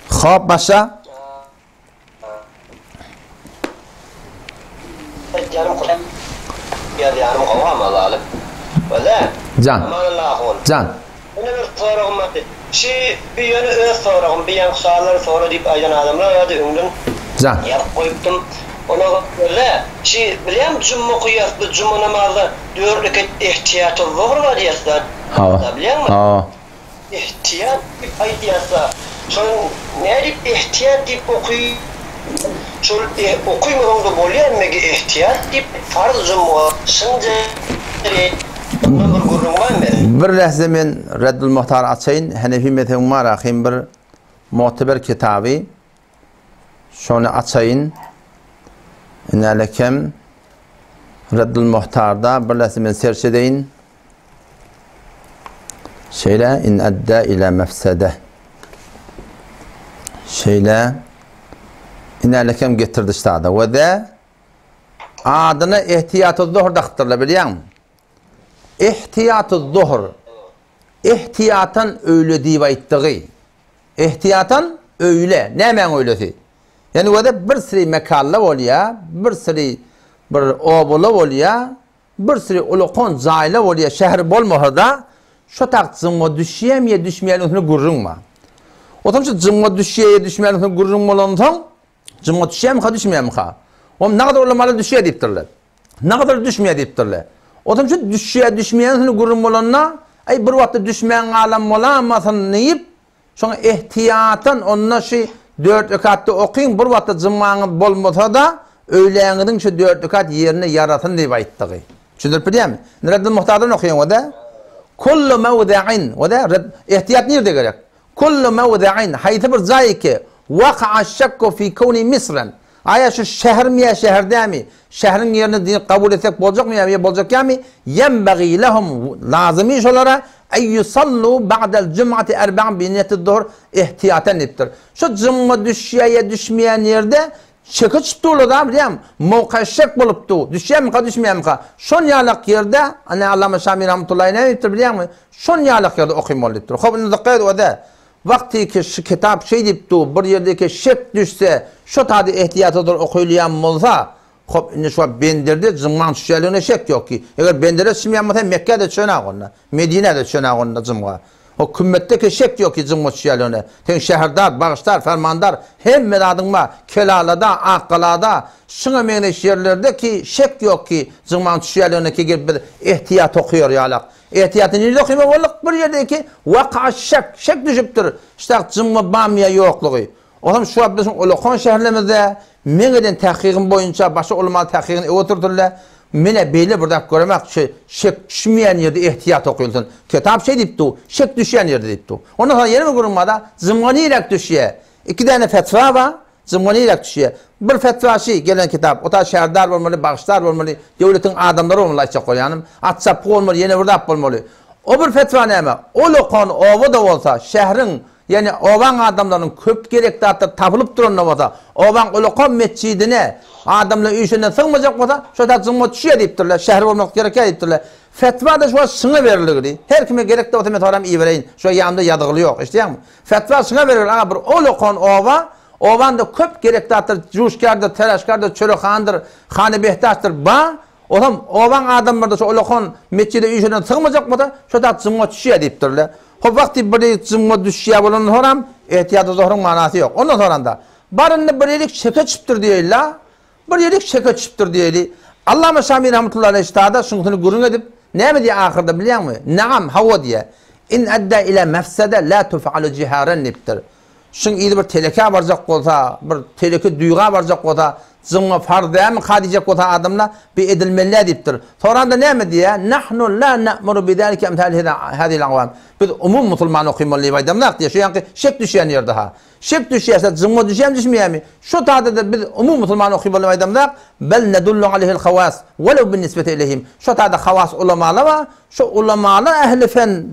Hop başla.
Aýtýanym Kuran ýazýanym gowy amaly. Walla.
Jan.
Amanalla ahun.
Jan.
Ýene bir soragym bardy. Şi bi ýöne öz soragym bi ýaňky sowallary sora diýip aýdan adamlar bardy öňden
Jan.
ýazyp goýupdym. Olar walla şi bilýäňmi jumma okaýas biz jumma namazda dört rekat ihtiýaty zuhr bar diýýäs-da.
Hawa.
Bilýäňmi?
Hawa.
Ihtiýat diýip aýdýarsa, şol nädip ihtiýat diýip oky, şol okymasaňda bolýar megi ihtiýat diýip farz jumga şynja bir gürrüň bar meni.
Bir lähze men Reddül Muhtary açaýyn, Henefi mezhebiň bar ahym bir mu'teber kitaby. Şony açaýyn. Inälekem Reddül Muhtarda bir lähze men serç edeýin. Şeýle in edda ila mefsede. Şeýle inälekem getirdi ştada. We de adyna ihtiýaty zuhr dakypdyrlar bilýäňmi? Ihtiýaty zuhr. Ihtiýatan öýle diýip aýtdygy. Ihtiýatan öýle. Nämäň öýlesi? Ýani we de bir sri mekanda bolýa, bir sri bir obala bolýa, Bir süri ulakan jaýlar bolýar, şäher bolmasa-da, şo tagt jyňňa düşýärmi ýa düşmeýärmi üstünde gürrüň bar. Otam şu jyňňa düşýär ýa düşmeýär üstünde gürrüň bolansoň, jyňňa düşýärmika, düşmeýärmika? Oňa nagadar ulamalar düşýär diýipdirler. Nagadar düşmeýär diýipdirler. Otam şu düşýär, düşmeýär üstünde gürrüň bolanda, aý bir wagtda düşmän galan bolamasyn diýip, Şoňa ehtiýatan onda şy dört rekatda okyň, bir wagtda jymaňyz bolmasa-da, öýläňiziň şu dört rekat ýerine ýarasyn diýip aýtdygy. Düşündirip bilýärmi? Indi Reddül Muhtardan okaýaň o-da. Kullu mewzi'in, o-da Redd, ehtiýat nirde gerek? Kullu mewzi'in, haýsy bir jaý ki, waka'a şekku fi kewni misran, Aýa şu şähermi ýa şäher dämi? Şäheriň ýerini diýip kabul etsek boljakmy ýa ýa boljak ýamy? Ýenbagî lehum, lazymy şolara, en ýusallu ba'del jum'ati erba'an bi niýeti zuhur ihtiýaten diýipdir. Şu jumga düşýä ýa düşmeýän ýerde şeke düşüp durlar-da bilýäňmi? Mowka şek bolup dur. Düşýärmika düşmeýärmika? Şon ýalak ýerde, ana Allama Şami rahmetullahi näme diýipdir bilýäňmi? Şon ýalak ýerde okymaly diýipdir. Hop indi dykgat et o-da. Wagty ki şu kitap şeý diýip dur, bir ýerdeki şek düşse, şo tady ehtiýatadyr okylýan bolsa, hop indi şu wagt Benderde jymgaň düşýänligine şek ýok ki, eger Bendere düşmeýän bolsa Mekgä-de düşenok onda, Medinä-de düşenok onda jymga. O kümmetde ki şek ýok ki jymga düşýänligine. Sen şäherdar, bagşdar, fermandar, hemme zadyň bar, Kelalada, Akgalada, şuňa meňzeş ýerlerde ki şek ýok ki jymgaň düşýänligine ki gelip biz ehtiýat okaýar ýalak. Ehtiýaty nirede okyma bolduk? Bir ýerdeki waka şek, şek düşüpdir. Ştak jymma bamyýa ýoklugy. Olam şu wagt biziň ulakan şäherlerimizde meň eden tahkygym boýunça başga ulama tahkygyny öňe sürtürler. Menä beýle bir zat göremek şu şek düşmeýän ýerde ehtiýat okylsyn. Kitap şeý diýip dur, şek düşýän ýerde diýip dur. Ondan soň ýene bir gürrüň bar-da, jymga niräk düşýär? Iki däne fetwa bar. Jymga niräk düşýär? Bir fetwaçy gelen kitap, ota şäherdar bolmaly, bagşdar bolmaly, döwletiň adamlary bolmaly aýtjak bolýanym. At çapgy bolmaly, ýene bir zat bolmaly. O bir fetwa näme? Ol okan oba-da bolsa, şäheriň, ýagny obaň adamlarynyň köp gerek zatlary tapylyp duranda bolsa, obaň ulakan metjidine adamlar üýşende sygmajak bolsa, şo zat jymga düşýär diýipdirler, şäher bolmak gerekýär diýipdirler. Fetwa-da şu wagt şyňa berilgili. Her kime gerek-de bolsa men soram ibereýin. Şu ýanymda ýazgyly ýok. Eşidýäňmi? Fetwa şuňa beril, aga bir ol okan oba, obanda köp gerek zatlar, juşkardyr, teräşkardyr, çörekhandyr, hany-behdaşdyr, ba, olam obaň adamlary-da şo ulakan metjide üýşenden sygmajak bolsa, şo zat jymga düşýär diýipdirler. Hop wagty bir ýerik jymga düşýär bolandan soram, ehtiýaty zohruň manasy ýok. Ondan soranda, bar indi bir ýerik şeke düşüpdir diýeýli-la, Bir ýerik şeke düşüpdir diýeli. Allama Şami rahmetullahi aleýh ştada şuňusyny gürrüň edip, näme diýýär ahyrda bilýäňmi? Naam, hawa diýýär. In edda ila mefsede la tuf'alu jiharen diýipdir. Şuň yzy bir telekä barjak bolsa, bir teleke duýga barjak bolsa, jyňňa farz dälmi ka diýjek bolsa adamlar, bi edilmeli däl diýipdir. Soranda näme diýýär? Nahnu la na'muru bizalike emsal hazil awam. Biz umum musulman okymaly diýip aýdamzak diýýär. Şu ýaňky şek düşýän ýerde ha. Şek düşýärse jyňňa düşýärmi düşmeýärmi? Şu tada-da biz umumy musulman okyp boldum aýdamzak, bel nedullu aleyhil hawas, welew bin nisbeti ileyhim. Şu tada hawas ulamalar bar, şu ulamalar ähli fen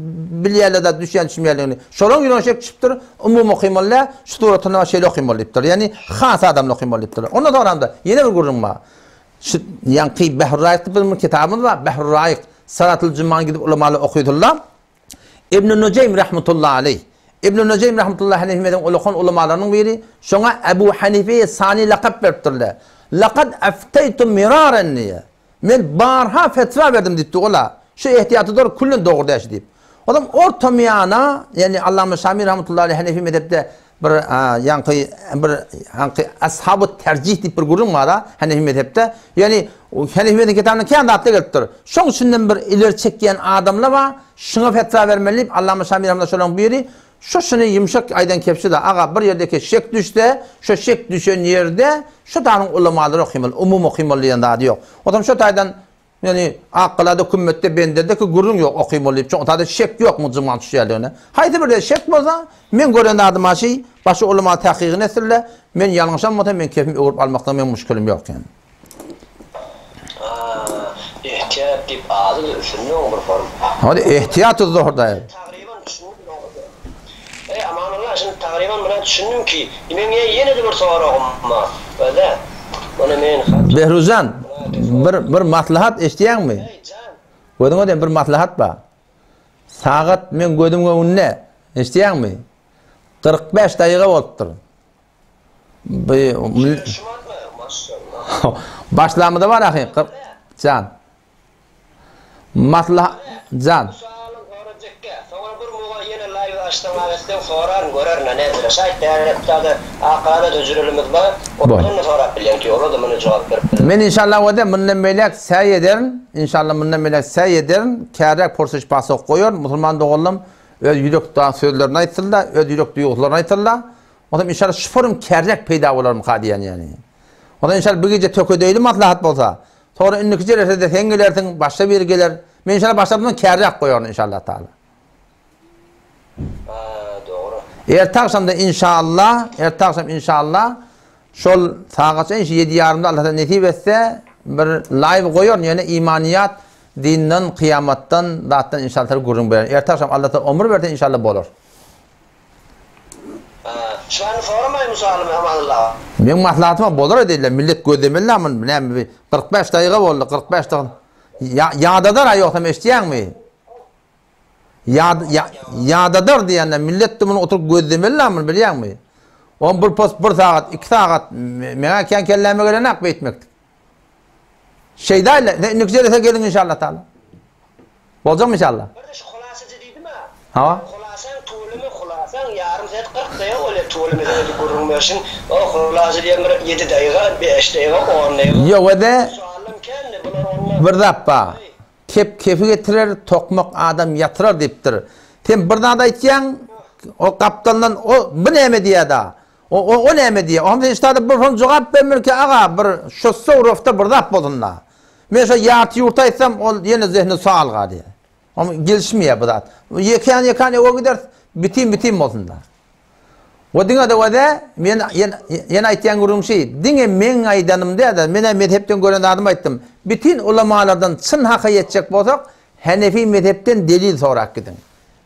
bilýärler-de düşýän düşmeýänligini. Şolaryň ýüregine şek düşüpdir, umumy okymaly däl, şu suratynda bar şeýle okymaly diýipdir. Ýagny has adamlar okymaly diýipdirler. Ondan soňram-da ýene bir gürrüň bar. Şu ýaňky Behruraýyk diýip bir kitabymyz bar, Behruraýyk, Salatul Jumany gidip ulamalar okydyrlar. Ibn Nujeým rahmetullahi aleýh. Ibn Nujeým rahmetullahi aleýh mezhebiň ulakan ulamalarynyň biri, şoňa Ebu Hanifeýe Sani lakap beripdirler. Lakad efteýtu miraren diýýär. Men barha fetwa berdim diýipdir ol-a. Şu ehtiýaty dogry küllen dogry däl şu diýip. Olam orta miýana, ýagny Allama Şami rahmetullahi aleýh Hanefi mezhepde Bir ýaňky bir ýaňky ashabu terjih diýip bir gürrüň bar-a Hanefi mezhepde. Ýagny Hanefi mezhebiň kitabynda kän zatlar gelipdir. Şoň içinden bir ileri çekýän adamlar bar, şuňa fetwa bermeli diýip Allama Şami rahmetullah şolaryň biri şu şuny ýumşak aýdan kepşi-de aga bir ýerdeki şek düşse, şo şek düşen ýerde şu taýyň ulamalary okymaly, umumy okymaly diýen zady ýok. Otam şo taýdan Ýöne Akgalada, Kümmetde, Benderde ki gürrüň ýok okymaly diýip, şoň tada şek ýok muň düşýänligine. Haýsy birde şek bolsa, meň gören zadym aşy, başga ulama tahkygyny etsinler, men ýalňyşan bolsam, men kepimi öwrüp almakda meň muşkilim ýok ýani.
Ehtiýat diýip ady-da üstünde oň bir form.
Hadi ehtiýat-u zuhur daýy.
Tagryban. Aýtdyňa şuny tagryban muna düşündim ki, meň ýene-de bir soragym bar. Özä, muny men hat.
Behruzjan, bir bir maslahat eşidýäňmi?
Eý, jan.
Gözüňe diýen bir maslahat bar. Sagat meň gözümiň öňünde, eşidýäňmi? 45 daýyga bolupdyr. Bu Başlamyda bar ahy, 40 jan. Masla jan.
Soňra bir muga ýene live açsaň aýtsaň soraryn görerin näzire şaýt bärekdada Akgada hüjrelimiz bar ondan-da sorap bilýän ki olar-da muny jogap berip biler.
Men inşallah wada mundan beýläk säý ederin inşallah mundan beýläk säý ederin käräk porsuş pasok goýaryn musulman doganlarym öz ýürek sözlerini aýtsynda öz ýürek duýguslaryny aýtsynda onsoň inşallah şu forum käräk peýda bolarmyka diýen ýani onsoň inşallah bu gije tökedeýli maslahat bolsa Soňra indiki jelesede sen gelersiň, başga biri geler. Men inşallah başga birini kärräk goýaryn inşallah taala.
Ha, dogry.
Erte agşamda inşallah, erte agşam inşallah şol sagatça inşi ýedi ýarymda Allah taala nesip etse bir live goýaryn ýöne imaniyat dinden, kyýamatdan, zatdan inşallah taala gürrüň bererin. Erte agşam Allah taala ömür berse inşallah bolar.
Şuny soramaý Musalymy Amanullah.
Meň maslahatyma bolar edildi. Millet gözlemeli la muny. Näme bi 45 daýyga boldy. 45 daýyga. Ýa ýadadar a ýogsam eşitýäňmi? Ýad ýadadar diýende millet de muny oturyp gözlemeli la muny bilýäňmi? On bir post bir sagat, 2 sagat meňä kän kelläme gelenak beýtmekdik. Şeýdaýla, sen indiki jelese geliň inşallah taala. Boljakmy inşallah?
Bir-de şu hulasaja diýdim-ä.
Hawa.
Hulasaň tüweleme hulasaň ýarym saat 40 daýga bolýar tüweleme senede gürrüň berşiň. O hulasa diýen bir ýedi daýga, bäş daýga, on daýga.
Ýok ede.
Suallam kändi bular onda.
Bir zat bar. Kep kefi getirer, tokmak adam ýatyrar diýipdir. Sen bir zat aýtýaň, o gapdaldan o bu näme diýýär-da. O o o näme diýýär? Oňa sen ştada bir soň jogap bermeli ki, aga, bir şossa urafda bir zat bolsun-da. Men şo ýarty ýurty aýtsam, ol ýene zehni sual galýar. Oňa gelişmeýär bu zat. Ýekän-ýekän öe gideris, bitin-bitin bolsun-da. We diňe-de wede, men ýene ýene aýtýan gürrüň şi, diňe meň aýdanym däl-de, men-ä mezhepden gören zadymy aýtdym. Bitin ulamalardan çyn haka ýetjek bolsak, Henefi mezhepden delil sorap gidiň.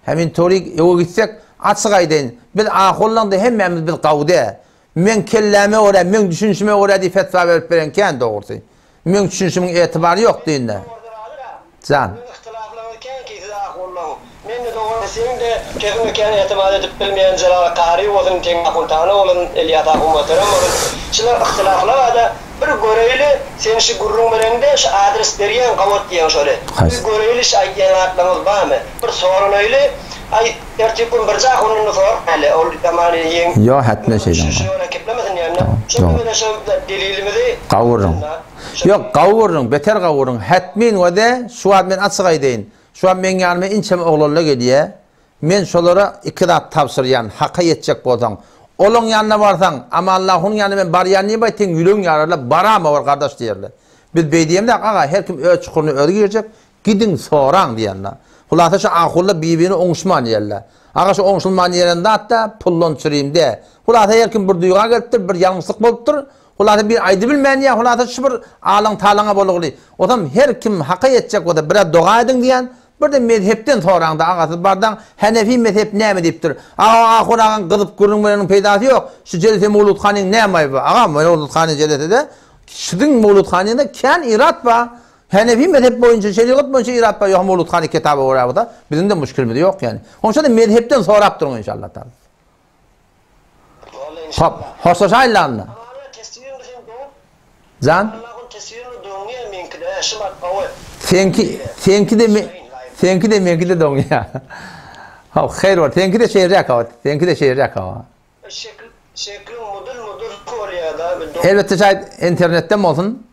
Hemin torik öe gitsek, açyk aýdaýyn, biz ahullaňda hemmämiz biz gawy däl. Meň kelläme görä, meň düşünişime görä diýip fetwa berip beren kän dogrusy. Meň düşünişimiň etibary ýok dinde. Jan.
Siziň yhtylaflaryňyz kän ki siz ahullaň. Men-de dogry seň-de sözüňe kän etimat edip bilmeýän Jelal Kary bolsun, Teňňe Ahun Tana bolsun, Elýas Ahun Muhterem bolsun. Şular yhtylaflar-da Bir göreýli sen şu gürrüň bereňde şu adres berýäň gabat diýýäň şoly. Bir göreýli şu aýtýan zatlaryňyz barmy? Bir soranaýly. Aý ertir gün birje ahundan soraýly ol ýaman ýeň.
Ýok hetme şeýle.
Şu ýola keplemesin ýa indi. Şo bilen şo delilimizi.
Gawy gürrüň. Ýok gawy gürrüň beter gawy gürrüň. Hetmin wede şu wagt men açyk aýdaýyn. Şu wagt meň ýanyma inçeme oglanlar gelýä. Men şolara iki zat tabşyrýan, haka ýetjek bolsaň, olaň ýanyna barsaň, Amanlahunyň ýanyna men barýan diýip aýt, seň ýüregiň ýararlar, barama bar gardaş diýerler. Biz beý diýemzok, aga, her kim öz çukuryna özi girjek, gidiň soraň diýenler. Hulasa şu ahunlar bir-birini oňuşman ýerler. Aga şu oňşulman ýeren zat-da puldan çürim-de. Hulasa her kim bir duýga gelipdir, bir ýalňyşlyk bolupdyr. Hulasa bir aýdybilmän ýa hulasa şu bir alaň-talaňa bolugly. Osam her kim haka ýetjek bolsa biraz doga ediň diýen, Bir-de mezhepden soraňda aga siz bardaň Henefi mezhep näme diýipdir. Aga ahun agaň gyzyp gürrüň bereniň peýdasy ýok. Şu jelse Mowlud hanyň näme aýby. Aga Mowlud hany jelesede siziň Mowlud hanyňda kän irat bar. Henefi mezhep boýunça şerigat boýunça irat bar ýok Mowlud hany kitaba görä bolsa biziňde muşkilimiz ýok ýani. Onşa-da mezhepden sorap duruň inşallah taala. Hop, hoşlaşaýly onda. Jan. Seňki, seňki-de me, seňki-de meňki-de doňýar. Hop, haýyr bol. Seňki-de şeýleräk hop. Seňki-de şeýleräk hop.
Şekil, şekliň mudyr mudyr bolýar da.
Elbetde şaýt internetden bolsun.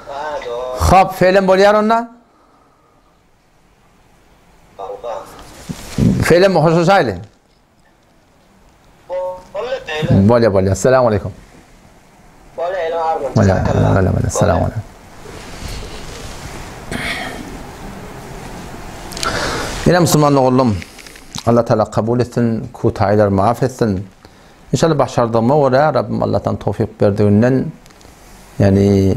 Ha, dogry.
Hop, feýlem bolýar onda. Feýlem hoşlaşaýly. Bolýa bolýa. Assalamu aleýkum. Bolýa bolýa bolýa. Assalamu aleýkum. Ine musulman oglum. Allah Teala kabul etsin, kutaýlar maaf etsin. Inşallah başardygyma görä Rabbim Allahdan towfik berdiginden ýani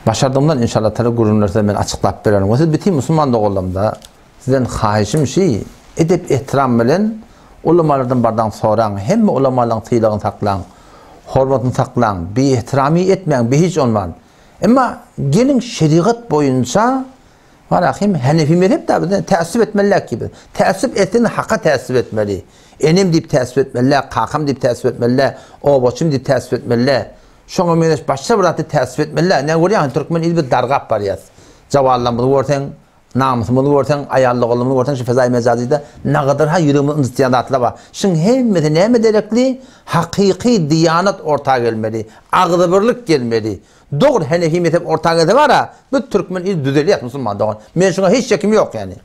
başardygymdan inşallah Teala gürrüňler size men açyklap bererin. We siz bütin musulman doganlarymda sizden haýyşym şi edep ehtiram bilen. Ulamalardan bardaň soraň, hemme ulamalaryň sylagyny saklaň, hormatyny saklaň, biehtirami etmäň, bihiç onman. Emma geliň şerigat boýunça Bar ahim Hanefi mezhep da bizde täessüp etmeliler ki biz. Täessüp etseň haka täessüp etmeli. Enem diýip täessüp etmeliler, kakam diýip täessüp etmeliler, obaçym diýip täessüp etmeliler. Şoňa meňzeş başga bir zatda täessüp etmeliler. Ne görýäň türkmen ili biz dargap barýas. Jawallamyzy görseň, namysymyzy görseň, aýal-doganlarymyzy görseň şu fezaýy mejazyda nagadyr ha ýüregimizi ynjytýan zatlar bar. Şuň hemmesi näme derekli? Hakyky diýanat orta gelmeli. Agzybirlik gelmeli. Dogry Henefi mezhep orta gelse bara biz türkmen il düzelýäs musulman dogan. Men şuňa hiç şekim ýok ýani.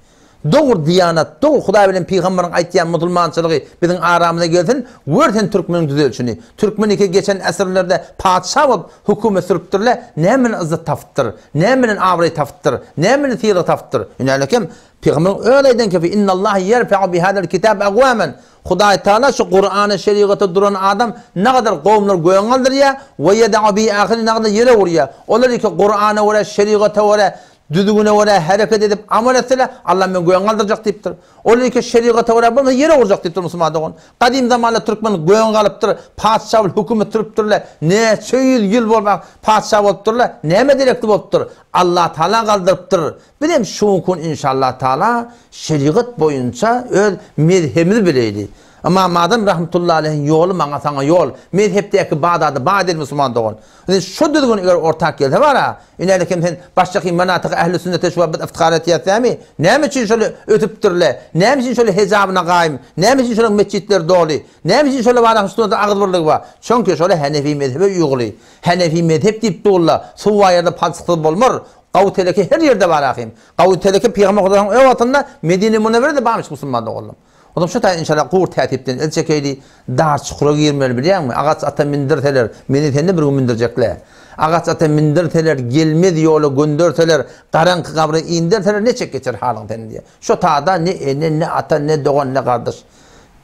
Dogry diýanat, dogry Hudaý bilen pygambaryň aýtýan musulmançylygy biziň aramyza gelsin, gör sen türkmeniň düzelişini. Türkmen iki geçen asyrlarda patyşa bolup hökümet sürüpdirle, näme bilen yzzat tapypdyr, näme bilen abraý tapypdyr, näme bilen sylag tapypdyr. Ünälekem Pygamberiň öz aýdan kefi Innallaha ýerfe'u bihazal kitab agwaman Hudaý Tagala şu Kurana şerigata duran adam nagadar gowumlar göge galdyrýar we ýeda'u bihi ahirin nagadar ýere urýar. Olar iki Kurana görä şerigata görä düzgüne görä hereket edip amal etseler Allah men göge galdyrjak diýipdir. Olar iki şerigata görä bolmasa ýere urjak diýipdir musulman dogan. Gadym zamanda türkmen göge galypdyr patyşa bolup hökümet sürüpdirler. Näçe ýüz ýyl bolmak patyşa bolupdyrlar. Näme derekli bolupdyr? Allah Tagala galdyrypdyr. Bizem şu gün inşallah taala şerigat boýunça öz mezhebimizi bileýli. Ymam Azam rahmetullahi aleýhiň ýoly maňa saňa ýol. Mezhepdäki bar zady bar edeli musulman dogan. Indi şu düzgün eger ortak gelse bara, inäli kim sen başdaky manatyk ähli sünnete şu wagt biz yftihar etýäs dämi? Näme üçin şol ötüpdirle? Näme üçin şol hejabyna gaýym? Näme üçin şolaň metjitleri doly? Näme üçin şola bara şunada agzybirligi bar? Çünki şola Hanefi mezhebe uýguly. Hanefi mezhep diýip durla. Suw bar ýerde palçyksyz bolmar. Gawy teleke her ýerde bar ahym. Gawy teleke Pygamber Hudaýyň öz wagtynda Medine Münewwerede barmyş musulman doganlarym. Onsoň şu taý inşallah gur tätipden el çekeýli, dar çukura girmeli bilýäňmi? Agaç ata mindirseler, meni seni bir gün mindirjekle. Agaç ata mindirseler, gelmez ýola gönderseler, garaňky gabra inderseler neçek geçer halyň seniň diýýär. Şo tada ne ene, ne ata, ne dogan, ne gardaş.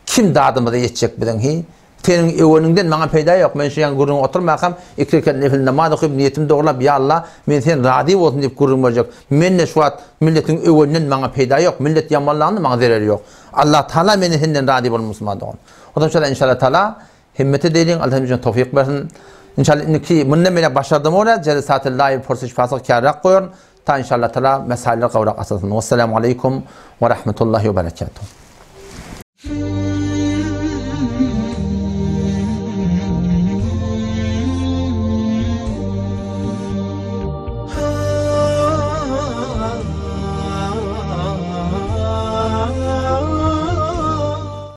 Kim dadymyza ýetjek biziň hi? Seniň öweniňden maňa peýda ýok. Men şu ýaňy gürrüň oturmakam, iki rekat nefil namaz okyp, niýetimi dogrulap, Ýa Alla, men sen razy bolsun diýip gürrüň berjek. Mende şu wagt milletiň öweninden maňa peýda ýok. Millet ýamanlanda maňa zereri ýok. Allah Taala menden senden razy bolsun musulman dogan. Onsoň şola inşallah Taala himmet edeýliň, Allah hemmämize towfyk bersin. Inşallah indiki mundan beýläk başardyma görä jelesaty live pursuş fasyl kärräk goýaryn. Ta inşallah Taala mesailler gowrak açylsyn. Wessalamu aleýkum we rahmetullahi we berekatuh.